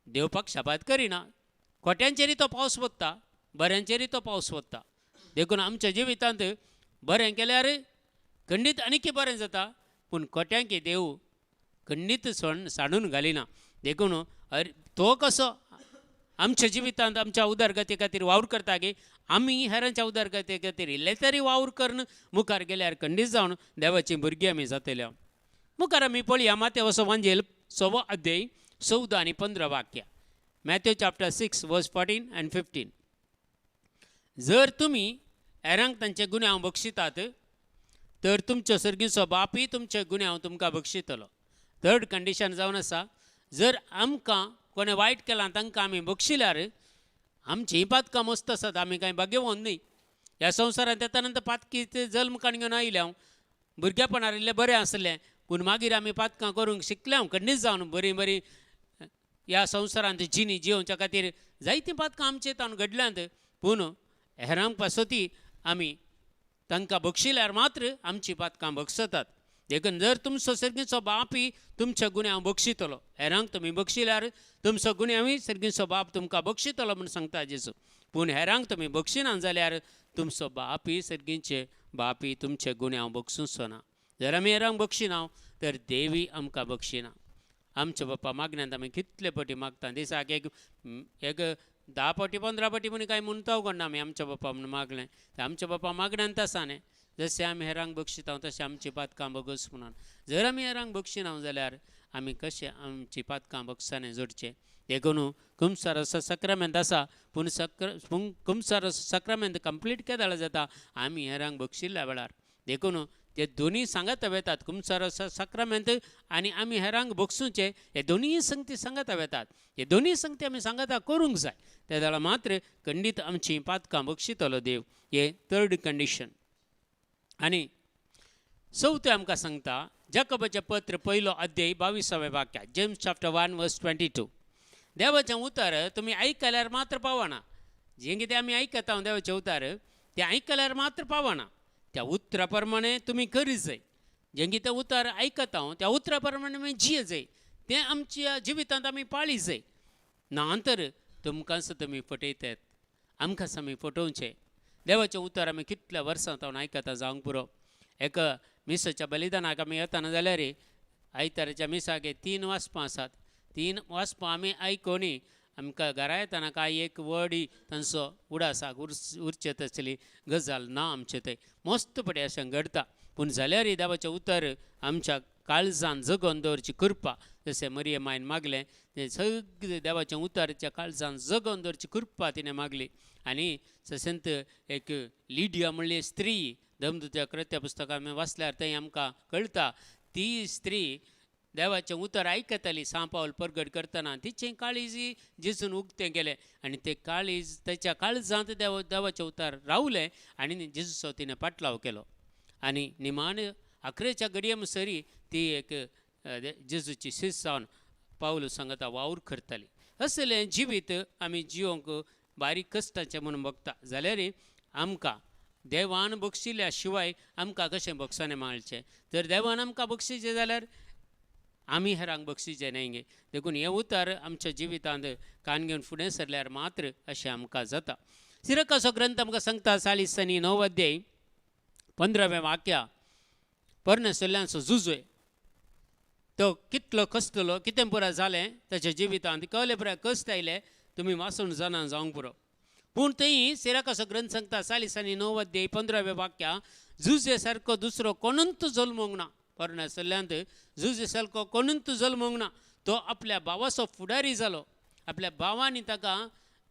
Speaker 1: देव पक्षपात करिना. खोट्यांचेरय तो पावस वता, बऱ्यांचेरय तो पावस वता. देखून आमच्या जिवितांत बरें केल्यार खंडीत आनीक बरें जाता, पूण खोट्यांक देव खंडीत सांडून घालिना. देखून तो कसो आमच्या जिवितांत आमच्या उदरगती खातीर वावर करता की आमी हेरांच्या उदरगती खातीर इल्लें तरी वावर करून मुखार गेल्यार खंडीत जावन देवाची भुरगीं आमी जातल्या. मुखार आमी पळया मातेवसो वांजेल 6वो अध्याय 14 आनी 15 वाक्या, Matthew chapter 6 verse 14 and 15. जर तुमी हेरांक तांचे गुन्यांव बक्षितात तर तुमचो सर्गीचो बापूय तुमचे गुन्यांव तुमकां बक्षितलो. थर्ड कंडिशन जावन आसा, जर आमकां कोणें वायट केलां तांकां आमी बक्षिल्यार आमचीं पातकां मस्त आसात, आमी कांय भाग्यवंत न्ही. ह्या संवसारांत येता नंतर पातकी जल्म काण घेवन आयल्या, भुरगेपणार इल्लें बरें आसलें, पूण मागीर आमी पातकां करूंक शिकल्या, खंडीत जावन बरीं बरीं ह्या संवसारांत जिणी जियोवच्या खातीर जायतीं पातकां आमचे तावन घडल्यांत, पूण हेरांक पासती आमी तांकां बक्षिल्यार मात्र आमचीं पातकां बक्षतात. देखून जर तुमचो सर्गीचो बापूय तुमच्या गुन्यांव बक्षितलो, हेरांक तुमी बक्षिल्यार तुमचो गुन्यांवूय सर्गीचो बाप तुमकां बक्षितलो म्हूण सांगता जेजू. पूण हेरांक तुमी बक्षिना जाल्यार तुमचो बापूय सर्गीचे बापूय तुमचे गुन्यांव बक्षुचो ना. जर आमी हेरांक बक्षिना तर देवी आमकां बक्षिना. आमच्या बाप्पा मागण्यांत आमी कितले पटी मागता, दिसाक एक एक 10 पटी 15 पटी म्हूण कांय म्हणटा कोण आमी आमच्या बाप्पा म्हूण मागलें. आमच्या बाप्पा मागण्यांत आसा न्ही, जशें आमी हेरांक बक्षिता तशें आमची पातकां बगस म्हणून. जर आमी हेरांक बक्षिना जाल्यार आमी कशें आमची पातकां बक्षांनी जोडचें. देखून कुमसार सक्रामेंत आसा, पूण कुमसार सक्रामेंत कंप्लीट केदाळ जाता आमी हेरांक बक्षिल्ल्या वेळार. देखून ते दोनूय सांगाता वेतात, कुमसार सक्रामेंत आनी आमी हेरांक बक्षुचें, हे दोनूय संगती सांगाता वेतात. हे दोनूय संगती आमी सांगाता करूंक जाय, ते जाल्यार मात्र खंडीत आमची पातकां बक्षितलो देव. हे थर्ड कंडिशन. आनी चवथें आमकां सांगता जाकोबाचें पत्र 1 अध्याय 22व्या वाक्या, जेम्स चॅप्टर 1 वर्स 22. देवाचें उतर तुमी आयकल्यार मात्र पावना. जें कितें आमी आयकता देवाचें उतर तें आयकल्यार मात्र पावना, त्या उतरा प्रमाणे तुमी करी जाय. जें कितें उतर आयकता त्या उतरा प्रमाणे आमी जिये जाय, तें आमच्या जिवितांत आमी पाळी जाय. ना तर तुमकां तुमी फटयतात, आमकां आमी फटोवचें. देवाचें उतर आमी कितल्या वर्सां तावन आयकता जावंक पुरो. एक मिसाच्या बलिदानाक आमी येताना जाल्यार आयताराच्या मिसाक 3 वाजपां आसात, 3 वाजपां आमी आयकोनी आमकां घरा येताना कांय एक वर्डी तांचो उडासाक उरचे तसली गजाल ना आमचे थंय. मस्त पडे अशें घडता. पूण जाल्यारय देवाचें उतर आमच्या काळजान जगोवन दवरची कृपा, जशें मरिये मायन मागलें तें सगळें देवाचें उतरच्या काळजान जगोवन दवरची कृपा तिणें मागली. आनी तशेंच एक लिडिया म्हणली स्त्री, धर्मदूत्या कृत्या पुस्तकां आमी वाचल्यार थंय आमकां कळटा, ती स्त्री देवाचें उतर आयकताली. सां पावल परगट करतना तिचें काळीज जेजून उक्तें केलें आनी तें काळीज ताच्या काळजांत देवाचें उतर रावलें आनी जेजूचो तिणें पाटलाव केलो. आनी निमाण अकरेच्या घडये मुसरी ती एक जेजूची शिस्त जावन पावल सांगता वावर करताली. असलें जिवीत आमी जिवंक बारीक कश्टाचें म्हणून बगता जाल्यार आमकां देवान बक्षिल्या शिवाय आमकां कशें बक्षाणें मेळचें? जर देवान आमकां बक्षिचें जाल्यार आमी हेरांक बक्षिचें न्हय गे. देखून हें उतर आमच्या जिवितांत कान घेवन फुडें सरल्यार मात्र अशें आमकां जाता. सिरकाचो ग्रंथ आमकां सांगता 40 आनी 9 अध्याय 15वें वाक्या, पोरण्या सल्ल्यांचो जुजय तो कितलो कश्टलो, कितें पुराय जालें ताच्या जिवितांत, कळ्ळें पुराय कश्ट आयले, तुमी वाचून जाणा जावंक पुरो. पूण थंय सिराकाचो ग्रंथ सांगता 40 आनी 9 अध्याय 15वें वाक्या, जुजे सारको दुसरो कोणूच जल्मूंक ना. पोरण्या सल्ल्यांत जुजे सारको कोणूच जल्मूंक ना. तो आपल्या भावाचो फुडारी जालो. आपल्या भावांनी ताका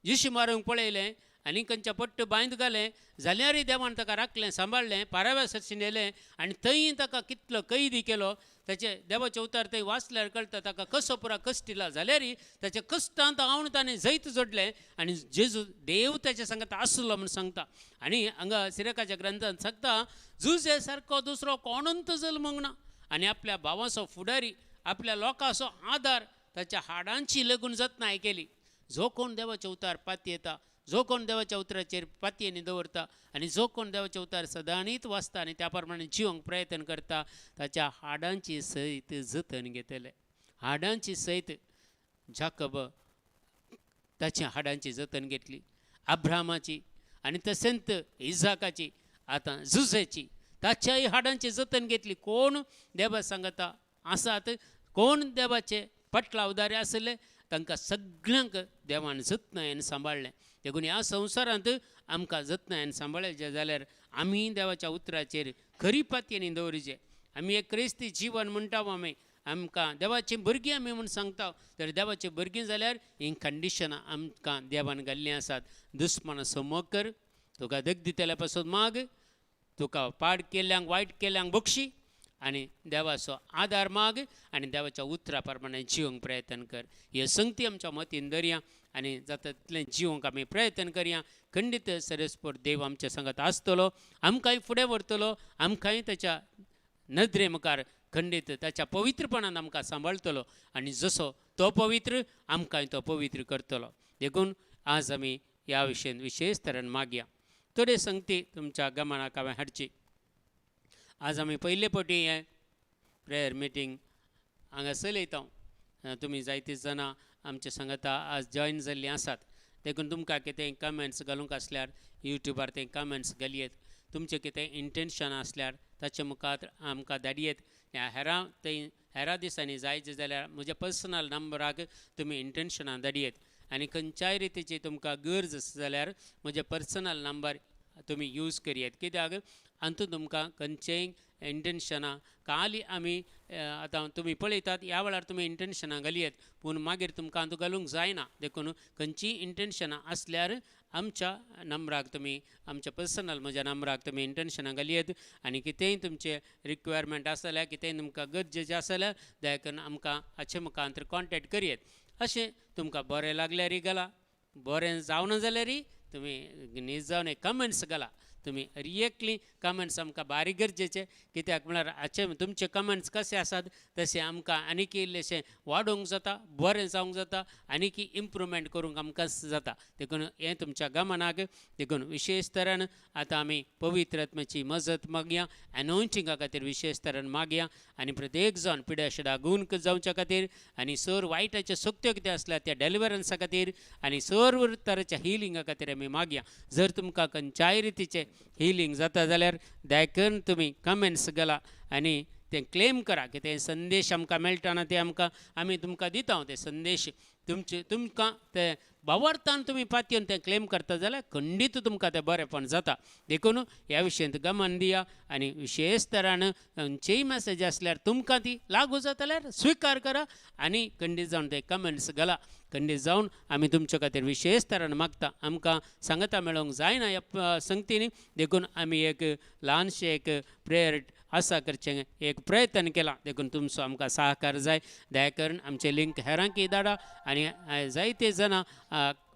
Speaker 1: जिशी मारूंक पळयलें आनी खंयच्या पट्ट बांयत घालें, जाल्यारय देवान ताका राखलें, सांबाळ्ळें, पाराव्या सरशी न्हेलें आनी थंय ताका कितलो कैदी केलो. ताचे देवाचें उतर थंय वाचल्यार कळटा ताका कसो पुरा कश्ट दिला, जाल्यारय ताच्या कश्टांत हांव ताणें जैत जोडलें आनी जेजू देव ताच्या सांगता आसलो म्हूण सांगता. आनी हांगा सिरकाच्या ग्रंथांत सांगता जुजे सारको दुसरो कोणूच जल्मूंक ना आनी आपल्या भावाचो फुडारी, आपल्या लोकांचो आदार, ताच्या हाडांची लेगून जतनाय केली. जो कोण देवाचें उतर पातयेता, जो कोण देवाच्या उतराचेर पातयेनी दवरता आनी जो कोण देवाचें उतर सदांच वाचता आनी त्या प्रमाणे जिवंक प्रयत्न करता, ताच्या हाडांची सयत जतन घेतले. हाडांची सयत जाकब ताच्या हाडांची जतन घेतली, अब्रामाची आनी तशेंच इजाकाची, आतां जुजेची ताच्याय हाडांची जतन घेतली. कोण देवा सांगता आसात, कोण देवाचे पटलावदारे आसले, तांकां सगळ्यांक देवान जतनायेन सांबाळ्ळें. देखून ह्या संवसारांत आमकां जतनायेन सांबाळचें जाल्यार आमी देवाच्या उतराचेर खरी पातयेनी दवरचें. आमी एक क्रिस्ती जिवन म्हणटा, आमी आमकां देवाचीं भुरगीं आमी म्हूण सांगता, तर देवाचीं भुरगीं जाल्यार हीं कंडिशनां आमकां देवान घाल्लीं आसात. दुस्मानाचो मोग कर, तुका दग दितल्या पासून माग, तुका पाड केल्ल्यांक वायट केल्ल्यांक बक्षी आनी देवाचो आदार माग आनी देवाच्या उतरा प्रमाणे जिवंक प्रयत्न कर. हे संगती आमच्या मतीन धरया आनी जाता तितलें जिवंक आमी प्रयत्न करया. खंडीत सरस्पोर देव आमच्या सांगात आसतलो, आमकांय फुडें व्हरतलो, आमकांय ताच्या नदरे मुखार खंडीत ताच्या पवित्रपणान आमकां सांबाळटलो आनी जसो तो पवित्र आमकांय तो पवित्र करतलो. देखून आज आमी ह्या विशयन विशेश तरेन मागया. थोडे संगती तुमच्या गमनाक हांवें हाडची. आज आमी पयले फावटी हें प्रेयर मिटींग हांगा चलयता. तुमी जायतीं जाणां आमच्या सांगाता आज जॉयन जाल्लीं आसात. देखून तुमकां कितें कमेंट्स घालूंक आसल्यार युट्यूबार ते कमेंट्स घालयेत, तुमचें कितें इंटेन्शन आसल्यार ताचे मुखार आमकां धाडयेत. हेरां थंय हेरां दिसांनी जायचे जाल्यार म्हज्या पर्सनल नंबराक तुमी इंटेन्शनां धाडयेत आनी खंयच्याय रितीची तुमकां गरज आसा जाल्यार म्हजें पर्सनल नंबर तुमी यूज करयेत. कित्याक हातूंत तुमकां खंयचेय इंटेन्शनां काली आमी आतां तुमी पळयतात ह्या वेळार तुमी इंटेन्शनां घालयेत, पूण मागीर तुमकां हातूंत घालूंक जायना. देखून खंयचीय इंटेन्शनां आसल्यार आमच्या नंबराक तुमी, आमच्या पर्सनल म्हज्या नंबराक तुमी इंटेन्शनां घालयेत आनी कितेंय तुमचें रिक्वायरमेंट आसा जाल्यार, कितेंय तुमकां गरजेचें आसा जाल्यार दया करून आमकां हाचे मुखार कॉन्टेक्ट करयेत. अशें तुमकां बरें लागल्यारय घाला, बरें जावना जाल्यारय तुमी न्हीद जावन एक कमेंट्स घाला. तुमी रिएक्टली कमेंट्स आमकां बारीक गरजेचे, कित्याक म्हळ्यार हाचे तुमचे कमेंट्स कशे आसात तशें आमकां आनीक इल्लेशें वाडोवंक जाता, बरें जावंक जाता, आनीक इम्प्रुवमेंट करूंक आमकां जाता. देखून हें तुमच्या गमनाक. देखून विशेश तरेन आतां आमी पवित्र आत्म्याची मजत मागया, एनॉयंटिंगा खातीर विशेश तरेन मागया आनी प्रत्येक जाण पिड्या शिडा गुण जावच्या खातीर आनी सर्व वायटाच्यो सक्त्यो कितें आसल्यार त्या डेलिवरन्सा खातीर आनी सर्व तरेच्या हिलिंगा खातीर आमी मागया. जर तुमकां खंयच्याय रितीचें हिलींग जाता जाल्यार दया करून तुमी कमेंट्स घाला आनी तें क्लेम करा की ते संदेश आमकां मेळटा ना, ते आमकां आमी तुमकां दिता. ते संदेश तुमचे तुमकां ते भावार्थान तुमी पातयेवन तें क्लेम करता जाल्यार खंडीत तुमकां तें बरेंपण जाता. देखून ह्या विशयांत गमन दिया आनी विशेश तरान खंयचीय मॅसेज आसल्यार तुमकां ती लागू जाता जाल्यार स्विकार करा आनी खंडीत जावन ते कमेंट्स घाला. खंडीत जावन आमी तुमचे खातीर विशेश तरान मागता. आमकां सांगता मेळोंक जायना ह्या संगतीनी, देखून आमी एक ल्हानशें एक प्रेयर आसा करचें एक प्रयत्न केला. देखून तुमचो आमकां सहकार जाय. दया करून आमचे लिंक हेरांकय धाडा आनी जायते जाणां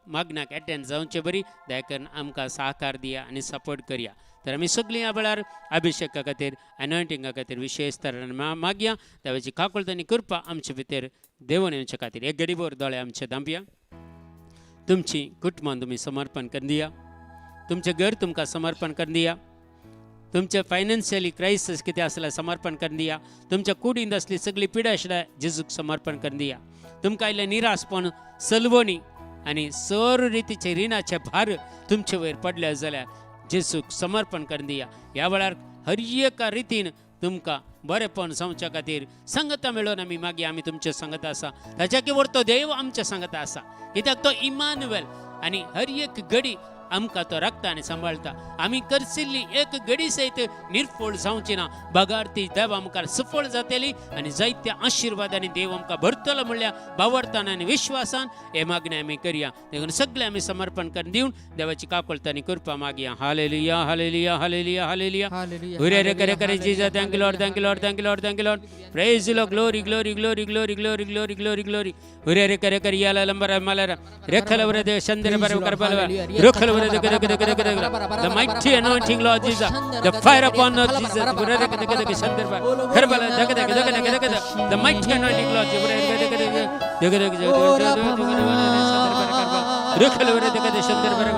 Speaker 1: मागण्याक एटेंड जावचे बरी दया करून आमकां सहकार दिया आनी सपोर्ट करया. तर आमी सगळीं ह्या वेळार अभिशेका खातीर, एनॉयंटिंगा खातीर विशेश तरान मागया. देवाची काकुळट आनी कृपा आमचे भितर देवून येवचे खातीर एक गडीभर दोळे आमचे धांपया. तुमची कुटुंबान तुमी समर्पण करून दिया, तुमचें घर तुमकां समर्पण करून दिया, तुमचें फायनान्शियली क्रायसीस कितें आसल्यार समर्पण करून दिया, तुमच्या कुडींत आसली सगळी पिडा आशिल्ल्या जेजूक समर्पण करून दिया. तुमकां आयिल्लें निराशपण, सलवणी आनी सर्व रितीचे रिणाचे भार तुमचे वयर पडले जाल्यार जेजूक समर्पण करून दिया. ह्या वेळार हर एका रितीन तुमकां बरेंपण जावच्या खातीर संगता मेळोवन आमी मागीर आमी तुमचे संगत आसा. ताच्या किवर तो देव आमच्या संगत आसा, कित्याक तो इमानुएल आनी हर एक घडी आमकां तो राखता आनी सांबाळटा. आमी करसिल्ली एक घडी सयत निर्फळ जावची ना, बगार ती देवा मुखार सफळ जातली आनी जायत्या आशिर्वादांनी देव आमकां भरतलो म्हणल्यार भावार्थान आनी विश्वासान हे मागणें आमी करया. देखून सगळें आमी समर्पण करून दिवन देवाची काकुळट आनी कृपा मागया. Hallelujah, hallelujah, hallelujah, hallelujah. Hooray रे करे करे Jesus. Thank you Lord, thank you Lord, thank you Lord, thank you Lord. Praise Lord. Glory, glory, glory, glory, glory, glory, glory, glory. Hooray रे करे करे याला लंबर मलर रेखल वर दे चंद्र बर करबल रुखल वर दे करे करे करे. The mighty anointing, Lord Jesus, the fire upon Lord Jesus. Hooray रे करे करे चंद्र बर करबल दग दग दग दग दग. The mighty anointing, Lord Jesus. Hooray रे करे करे दग दग दग रुखल वर दे करे चंद्र बर.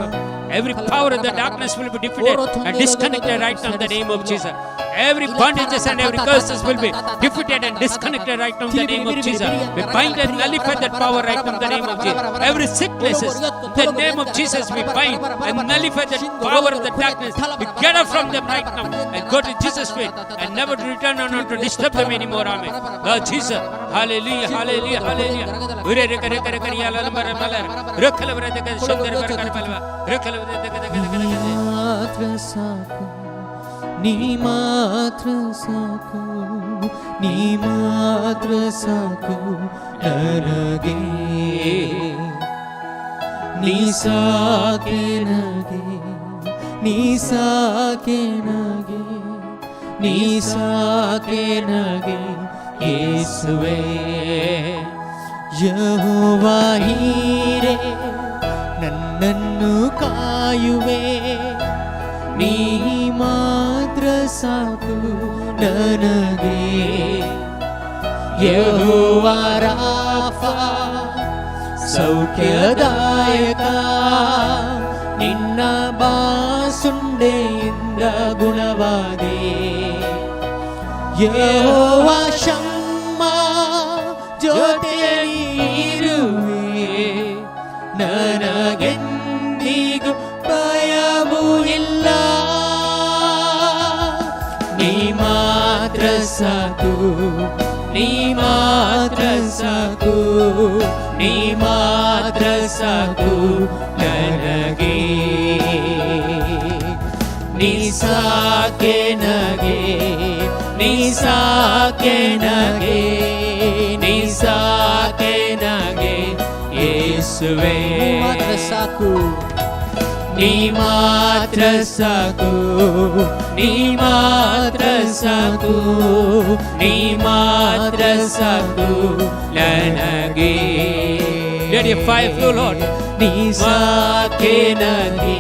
Speaker 1: Every power of the darkness will be defeated and disconnected right now in the name of Jesus. Every bondages and every curses will be defeated and disconnected right now in the name of Jesus. We bind and nullify that power right now in the name of Jesus. Every sicknesses, in the name of Jesus, we bind and nullify that power of the darkness. We get up from them right now and go to Jesus' feet and never to return or not to disturb them anymore. Amen. Lord Jesus, hallelujah, hallelujah, hallelujah. Hooray re kare kare kare yala lambar malar. Rukhal vare de sundar bar kar palwa. Rukhal vare de de de de.
Speaker 2: ಮಾತ್ರ ಸಾಕು, ನೀ ಮಾತ್ರ ಸಾಕು, ನೀ ಮಾತ್ರ ಸಾಕು ನನಗೆ, ನೀ ಸಾಕೆ ನನಗೆ, ನೀ ಸಾಕೆ ನನಗೆ, ನೀ ಸಾಕೆ ನನಗೆ ಯೇಸುವೇ. ಯೆಹೋವ ಯೀರೆ, ನನ್ನನ್ನು ಕಾಯುವೆ, ನೀ ಮಾತ್ರ ಸಾಕು ನನಗೆ. ಯೆಹೋವ ರಾಫ, ಸೌಖ್ಯದಾಯಕ, ನಿನ್ನ ಬಾಸುಂಡೆಯಿಂದ ಗುಣವಾದೆ. ಯೆಹೋವ ಶಮ್ಮ, ಜೊತೆಯಲ್ಲಿ ಇರುವೆ, ನನಗೆಂದಿಗೂ ಭಯವೂ ಇಲ್ಲ. ನೀ ಮಾತ್ರ ಸಾಕು, ನೀ ಮಾತ್ರ ಸಾಕು, ನೀ ಮಾತ್ರ ಸಾಕು ನನಗೆ, ನೀ ಸಾಕೆ ನನಗೆ, ನೀ ಸಾಕೆ ನನಗೆ, ನೀ ಸಾಕೆ ನನಗೆ ಯೇಸುವೆ.
Speaker 3: ಮಾತ್ರ ಸಾಕು.
Speaker 2: ನೀ ಮಾತ್ರ ಸಾಕು, ನೀ ಮಾತ್ರ ಸಾಕು, ನೀ ಮಾತ್ರ ಸಾಕು ನನಗೆ.
Speaker 1: Let your fire flow, Lord.
Speaker 2: ನೀ ಸಾಕೆ ನನಗೆ,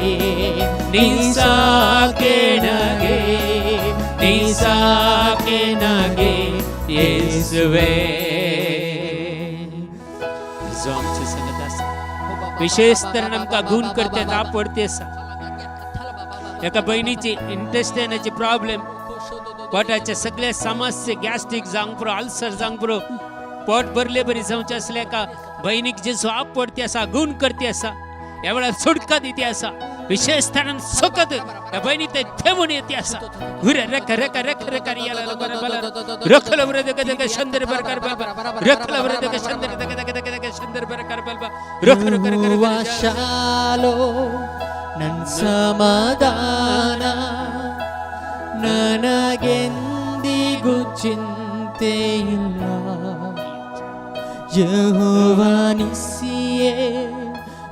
Speaker 2: ನೀ ಸಾಕೆ ನನಗೆ, ನೀ ಸಾಕೆ ನನಗೆ ಯೇಸುವೆ.
Speaker 1: जो आमचे संगत आसा, विशेष तर आमकां गुण करते आपडते आसा. एका भयणीची इंटेस्टायनाची प्रॉब्लेम, पोटाचे सगळे समस्या, गॅस्ट्रीक जावंक पुरो, अल्सर जावंक पुरो, पोट भरले बरी जावचें आसलें. एका भयणीक जेजू आपडते आसा, गुण करते आसा, ह्या वेळार सुटका दिती आसा. विशेष तरान सकत ह्या भयणी ते देवून येते आसा. हुरे रक रक रक रक याला बरं बरं रखल बरं दग दग शंदर बर कर बल रखल बरं दग शंदर दग दग दग दग शंदर बर कर बल रख रख रख रख.
Speaker 2: ಶಾಲೋ ನನ್ ಸಮಾಧಾನ, ನನಗೆಂದಿಗೂ ಚಿಂತೆ ಇಲ್ಲ. ಯೆಹೋವನಿಸಿಯೇ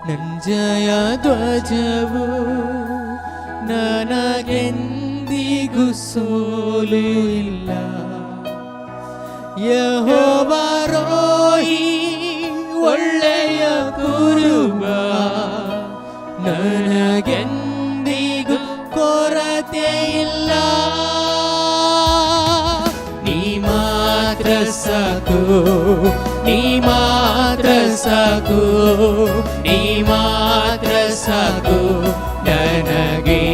Speaker 2: ನನ್ ಜಯ ಧ್ವಜವು, ನನಗೆಂದಿಗೂ ಸೋಲು ಇಲ್ಲ. ಯೆಹೋವ ರೋಹಿ ಒಳ್ಳೆಯ ಕುರುಬ, ನನಗೆಂದಿಗೂ ಕೊರತೆ ಇಲ್ಲ. ನೀ ಮಾತ್ರ ಸಾಕು, ನೀ ಮಾತ್ರ ಸಾಕು, ನೀ ಮಾತ್ರ ಸಾಕು ನನಗೆ.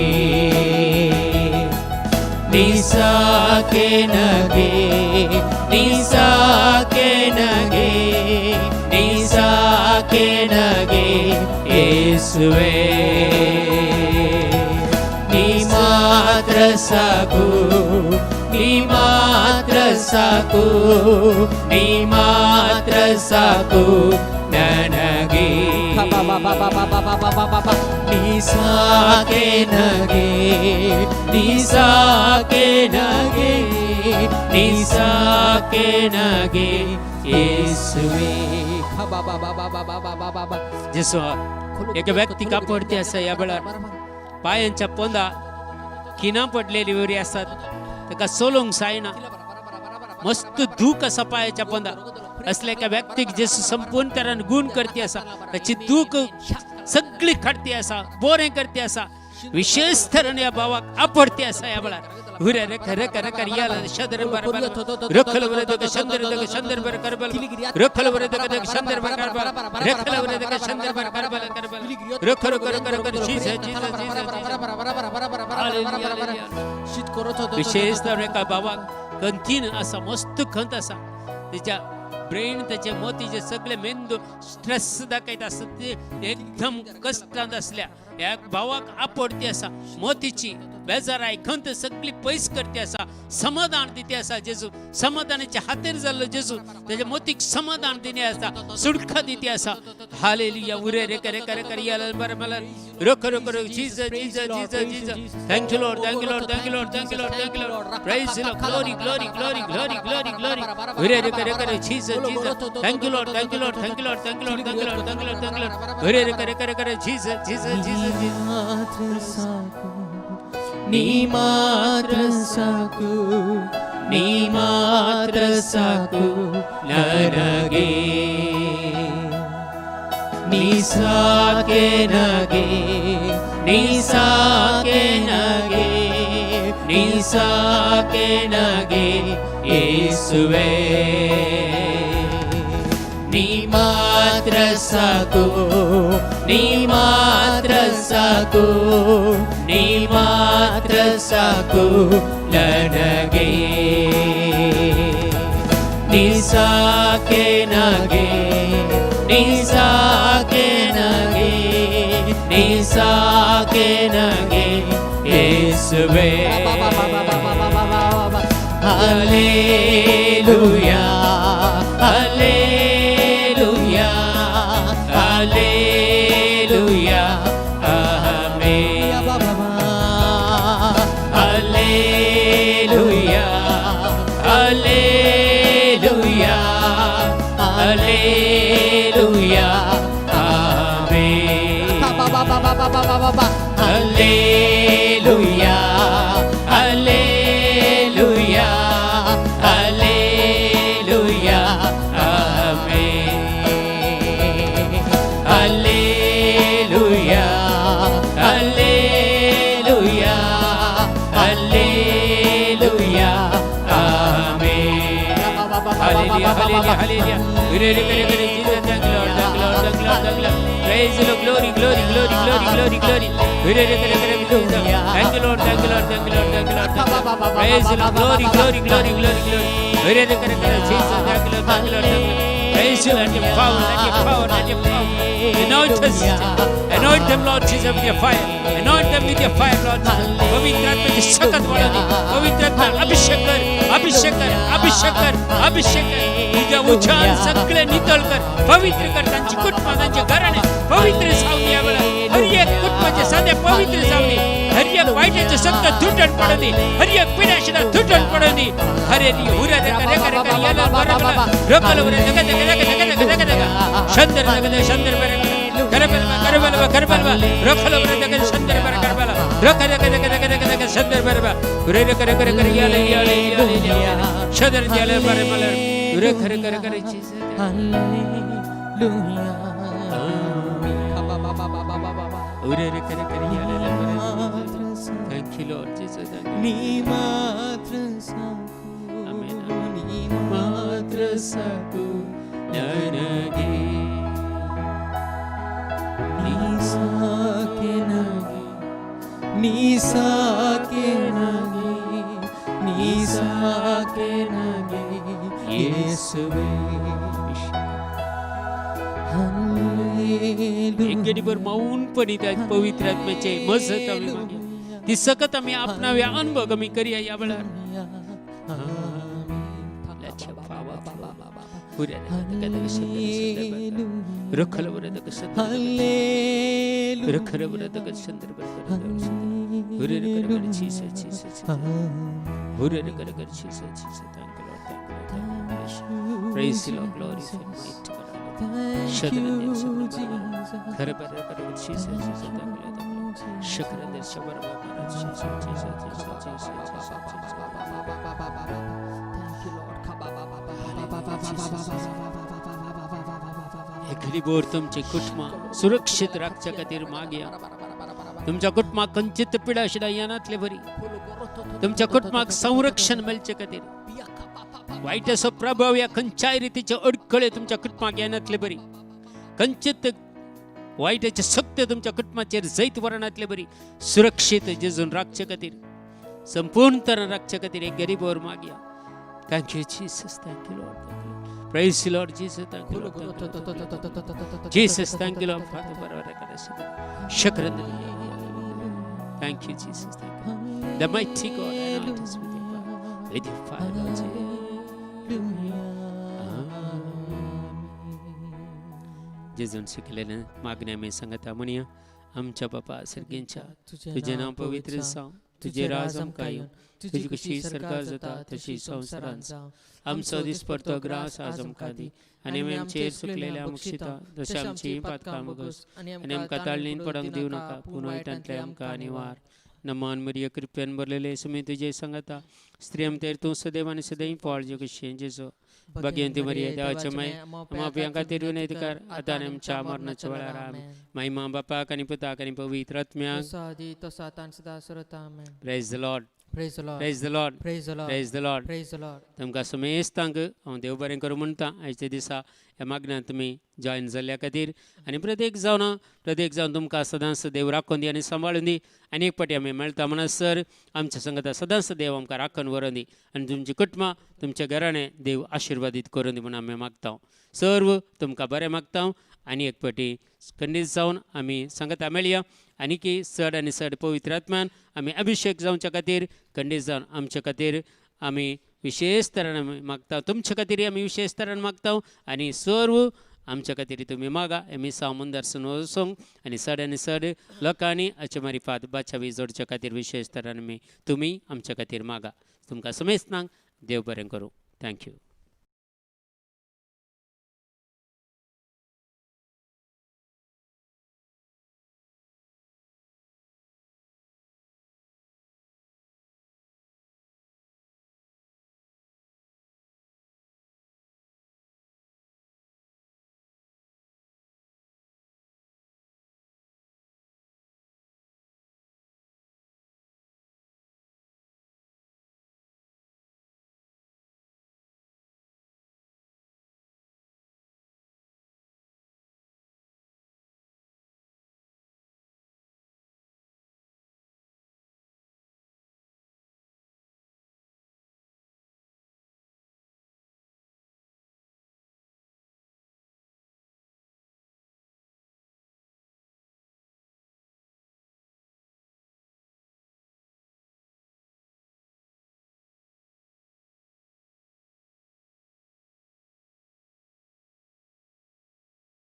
Speaker 2: ನೀ ಸಾಕೆ ನಗೆ, ನೀ ಸಾಕೆ ನಗೆ, ನೀ ಸಾಕೆ ನಗೆ ಯೇಸುವೆ. ನೀ ಮಾತ್ರ ಸಾಕು, ನೀ ಮಾತ್ರ ಸಾಕು, ನೀ ಮಾತ್ರ ಸಾಕು ನನಗೆ. ನೀ ಸಾಕೆ ನಗೆ, ನೀ ಸಾಕೆ ನಗೆ, ನೀ ಸಾಕೆ ನಗೆ ಯೇಸುವೆ.
Speaker 1: जेसू एका व्यक्तीक आपडती आसा ह्या वेळार. पायांच्या पोंदा खिणां पडलेली वरी आसात, ताका चलोवंक जायना, मस्त दूख आसा पायाच्या पोंदा. असल्या एका व्यक्तीक जेसू संपूर्ण तरान गुण करती आसा, ताची दूख सगळी काडती आसा, बरें करती आसा. विशेष तरान ह्या भावाक आपडती आसा ह्या वेळार. हुरे रख रख रख याला शदर बर बर रखल बर दग शंदर दग शंदर बर करबल रखल बर दग दग शंदर बर करबल रखल बर दग शंदर बर करबल करबल रख रख रख रख. Jesus Jesus Jesus. विशेष तर एका बाबाक कंथीन आसा, मस्त खंत आसा. तेच्या ब्रेन, त्याचे मोतीचे सगळे मेंदू स्ट्रेस दाखयत आसता, ते एकदम कष्टांत आसल्या ह्या भावाक आपडती आसा. मोतीची बेजाराय खंत सगळी पयस करती आसा, समाधान दिती आसा जेजू. समाधानाचे हातेर जाल्लो जेजू त्याच्या मोतीक समाधान दिने आसा, सुडखा दिती आसा. हालेलुया. उरे रे करे करे करे याला बरं मला रख रख रख. Jesus Jesus Jesus Jesus. Thank you Lord, thank you Lord, thank you Lord, thank you Lord, thank you Lord. Praise Lord. Glory glory glory glory glory glory. उरे रे करे करे. Jesus Jesus. Thank you Lord, thank you Lord, thank you Lord, thank you Lord, thank you Lord, thank you Lord, thank you Lord. उरे रे करे करे करे. Jesus Jesus Jesus Jesus.
Speaker 2: ಮಾತ್ರ ಸಾಕು, ನೀ ಮಾತ್ರ ಸಾಕು, ನೀ ಮಾತ್ರ ಸಾಕು ನನಗೆ. ನೀ ಸಾಕೆ ನಗೆ, ನೀ ಸಾಕೆ ನಗೆ, ನೀ ಸಾಕೆ ನಗೆ ಯೇಸುವೆ. ನೀ ಮಾತ್ರ ಸಾಕು, ನೀ ಮಾತ್ರ ಸಾಕು, ನೀ ಮಾತ್ರ ಸಾಕು ನನಗೆ. ನೀ ಸಾಕೆ ನಗೆ, ನೀ ಸಾಕೆ ನಗೆ, ನೀ ಸಾಕೆ ನಗೆ ಯೇಸುವೆ. Hallelujah, hallelujah, hallelujah, amen. Hallelujah, hallelujah, hallelujah, amen. Hallelujah, hallelujah, hallelujah, amen. Hallelujah, hallelujah, hallelujah, amen.
Speaker 1: Hallelujah, hallelujah, hallelujah. Glory, glory, glory, Jesus, thank you, Lord, thank you, Lord, thank you, Lord, thank you, Lord. Praise the Lord, glory, glory, glory, glory, glory, glory. Glory, glory, glory, Jesus. Thank you, Lord, thank you, Lord, thank you, Lord, thank you, Lord, thank you, Lord. Praise the Lord, glory, glory, glory, glory, glory. Glory, glory, glory, Jesus, thank you, Lord, thank you, Lord, thank you, Lord. Praise you, let your power, let your power, let your power. Anoint us, anoint them, Lord Jesus, with your fire. Anoint them with your fire, Lord Jesus. पवित्र आत्म्याची सकत वाढवली. पवित्र आत्मा अभिषेक कर, अभिषेक कर, अभिषेक कर, अभिषेक कर. तुझ्या उजान सगळे नितळ कर, पवित्र कर. तांची कुटुंबां, तांचे घराणे पवित्र जावनी. या वेळार हर एक कुटुंबाचे सादे पवित्र जावनी. हर एक वायटाचे सक्त तुटण पडली, हर एक पिडाशिला तुटण पडली. हरे नी हुरा दका रका रका याला बरा बरा रकल उरा दका दका दका दका दका दका दका शंदर दका दका शंदर बरा करबल करबल करबल रकल उरा दका शंदर बरा करबल रका दका दका दका दका दका शंदर बरा उरे रका रका रका याला याला याला याला शंदर याला बरा बरा उरे खरे खरे खरे जीसस.
Speaker 2: Hallelujah.
Speaker 1: उरे रे करे करे याला याला बरा. Thank you, Lord Jesus. Thank you.
Speaker 2: నీ మాత్ర సాకు.
Speaker 1: Amen.
Speaker 2: నీ మాత్ర సాకు.
Speaker 1: ನನಗೆ
Speaker 2: నీ సాకే నగే, నీ సాకే నగే, నీ సాకే నగే యేసువే.
Speaker 1: एक गडीभर मौनपणे त्या पवित्र आत्म्याचे मजत आम्ही मागया. ती सकत आम्ही आपणाव्या, अनुभव आम्ही करूया या वेळार. Let your power flow. पुऱ्या रखल बरं रखल बरं संदर्भ Praise the Lord, glory to mighty God. खरं बरं बरं Jesus, Jesus, thank you, thank you. शक्रंदर शबर बाबा Jesus, Jesus, Jesus, Jesus, Jesus, Jesus.
Speaker 2: Thank you, Lord.
Speaker 1: हे घडीभर तुमचे कुटुंब सुरक्षित राखच्या खातीर मागया. तुमच्या कुटुंबाक खंयचीच पिडा शिडा येनातले बरी, तुमच्या कुटुंबाक संरक्षण मेळचे खातीर, वायट असो प्रभाव या खंयच्याय रितीचे अडखळे तुमच्या कुटुंबाक येनातले बरी, खंयचीच वायटाचे शक्त तुमच्या कुटुंबाचेर जैत वरणातले बरी, सुरक्षित जेजून राखचे खातीर, संपूर्ण तरान राखचे खातीर एक गरीबावर मागया. Thank you Jesus, thank you Lord, thank you. Praise Lord Jesus, thank you Lord. Jesus, thank you Lord. Father बरोबर शक्रंद. Thank you Jesus, thank you. The mighty God, anoint us with your power, with your fire, Lord Jesus. जेजून शिकलेल्या मागण्या आमी सांगता म्हणया. आमच्या बापा सर्गींच्या, तुजें नांव पवित्र जावं, तुजें राज आमकां येवं, तुजी कशी सरकार जाता तशी संवसारांत जावं. आमचो दिसपडतो ग्रास आज आमकां दी आनी आमी आमचेर चुकलेल्या मुक्षिता जशें आमची पातकां भोगस आनी आमकां ताळणीन पडोंक दिवं नाका, पूण वायटांतले आमकां निवार. नमान मरिय, कृपेन भरलेले, सुमी तुजे सांगता. स्त्री आमतेर तूं सदैव आनी सदैव फळ जे कशें जेजो. भाग्यवंती मरिय, देवाचे माय, आमच्या खातीर विनंती कर, आतां आनी आमच्या मरणाच्या वेळार. आमेन. महिमा बापाक आनी पुताक आनी पवित्र आत्म्याक. Praise the Lord.
Speaker 2: Praise the Lord.
Speaker 1: Praise the Lord.
Speaker 2: Praise the Lord.
Speaker 1: Praise the Lord.
Speaker 2: Praise the Lord.
Speaker 1: तुमकां समेस्तांक हांव देव बरें करूं म्हणटा. आयच्या दिसा ह्या मागण्यांत तुमी जॉयन जाल्ल्या खातीर आनी प्रत्येक जावन तुमकां सदांच देव राखून दी आनी सांबाळून दी. आनी एक फावटी आमी मेळटा म्हणसर आमच्या संगता सदांच देव आमकां राखून व्हरोन दी आनी तुमची कुटुंबां, तुमच्या घराणें देव आशिर्वादीत करून दी म्हूण आमी मागता. सर्व तुमकां बरें मागता. आनी एक फावटी खंडीत जावन आमी सांगता मेळया. आनी की चड आनी चड पवित्र आत्म्यान आमी अभिशेक जावच्या खातीर खंडीत जावन आमच्या खातीर आमी विशेष तरान आमी मागता. तुमच्या खातीर आमी विशेष तरान मागता आनी सर्व आमच्या खातीर तुमी मागा. आमी सामुंदर वचोंक आनी चड आनी चड लोकांनी हाचे मारिफात बाचावी जोडच्या खातीर विशेष तरान आमी तुमी आमच्या खातीर मागा. तुमकां समेस्तांक देव बरें करूं. Thank you.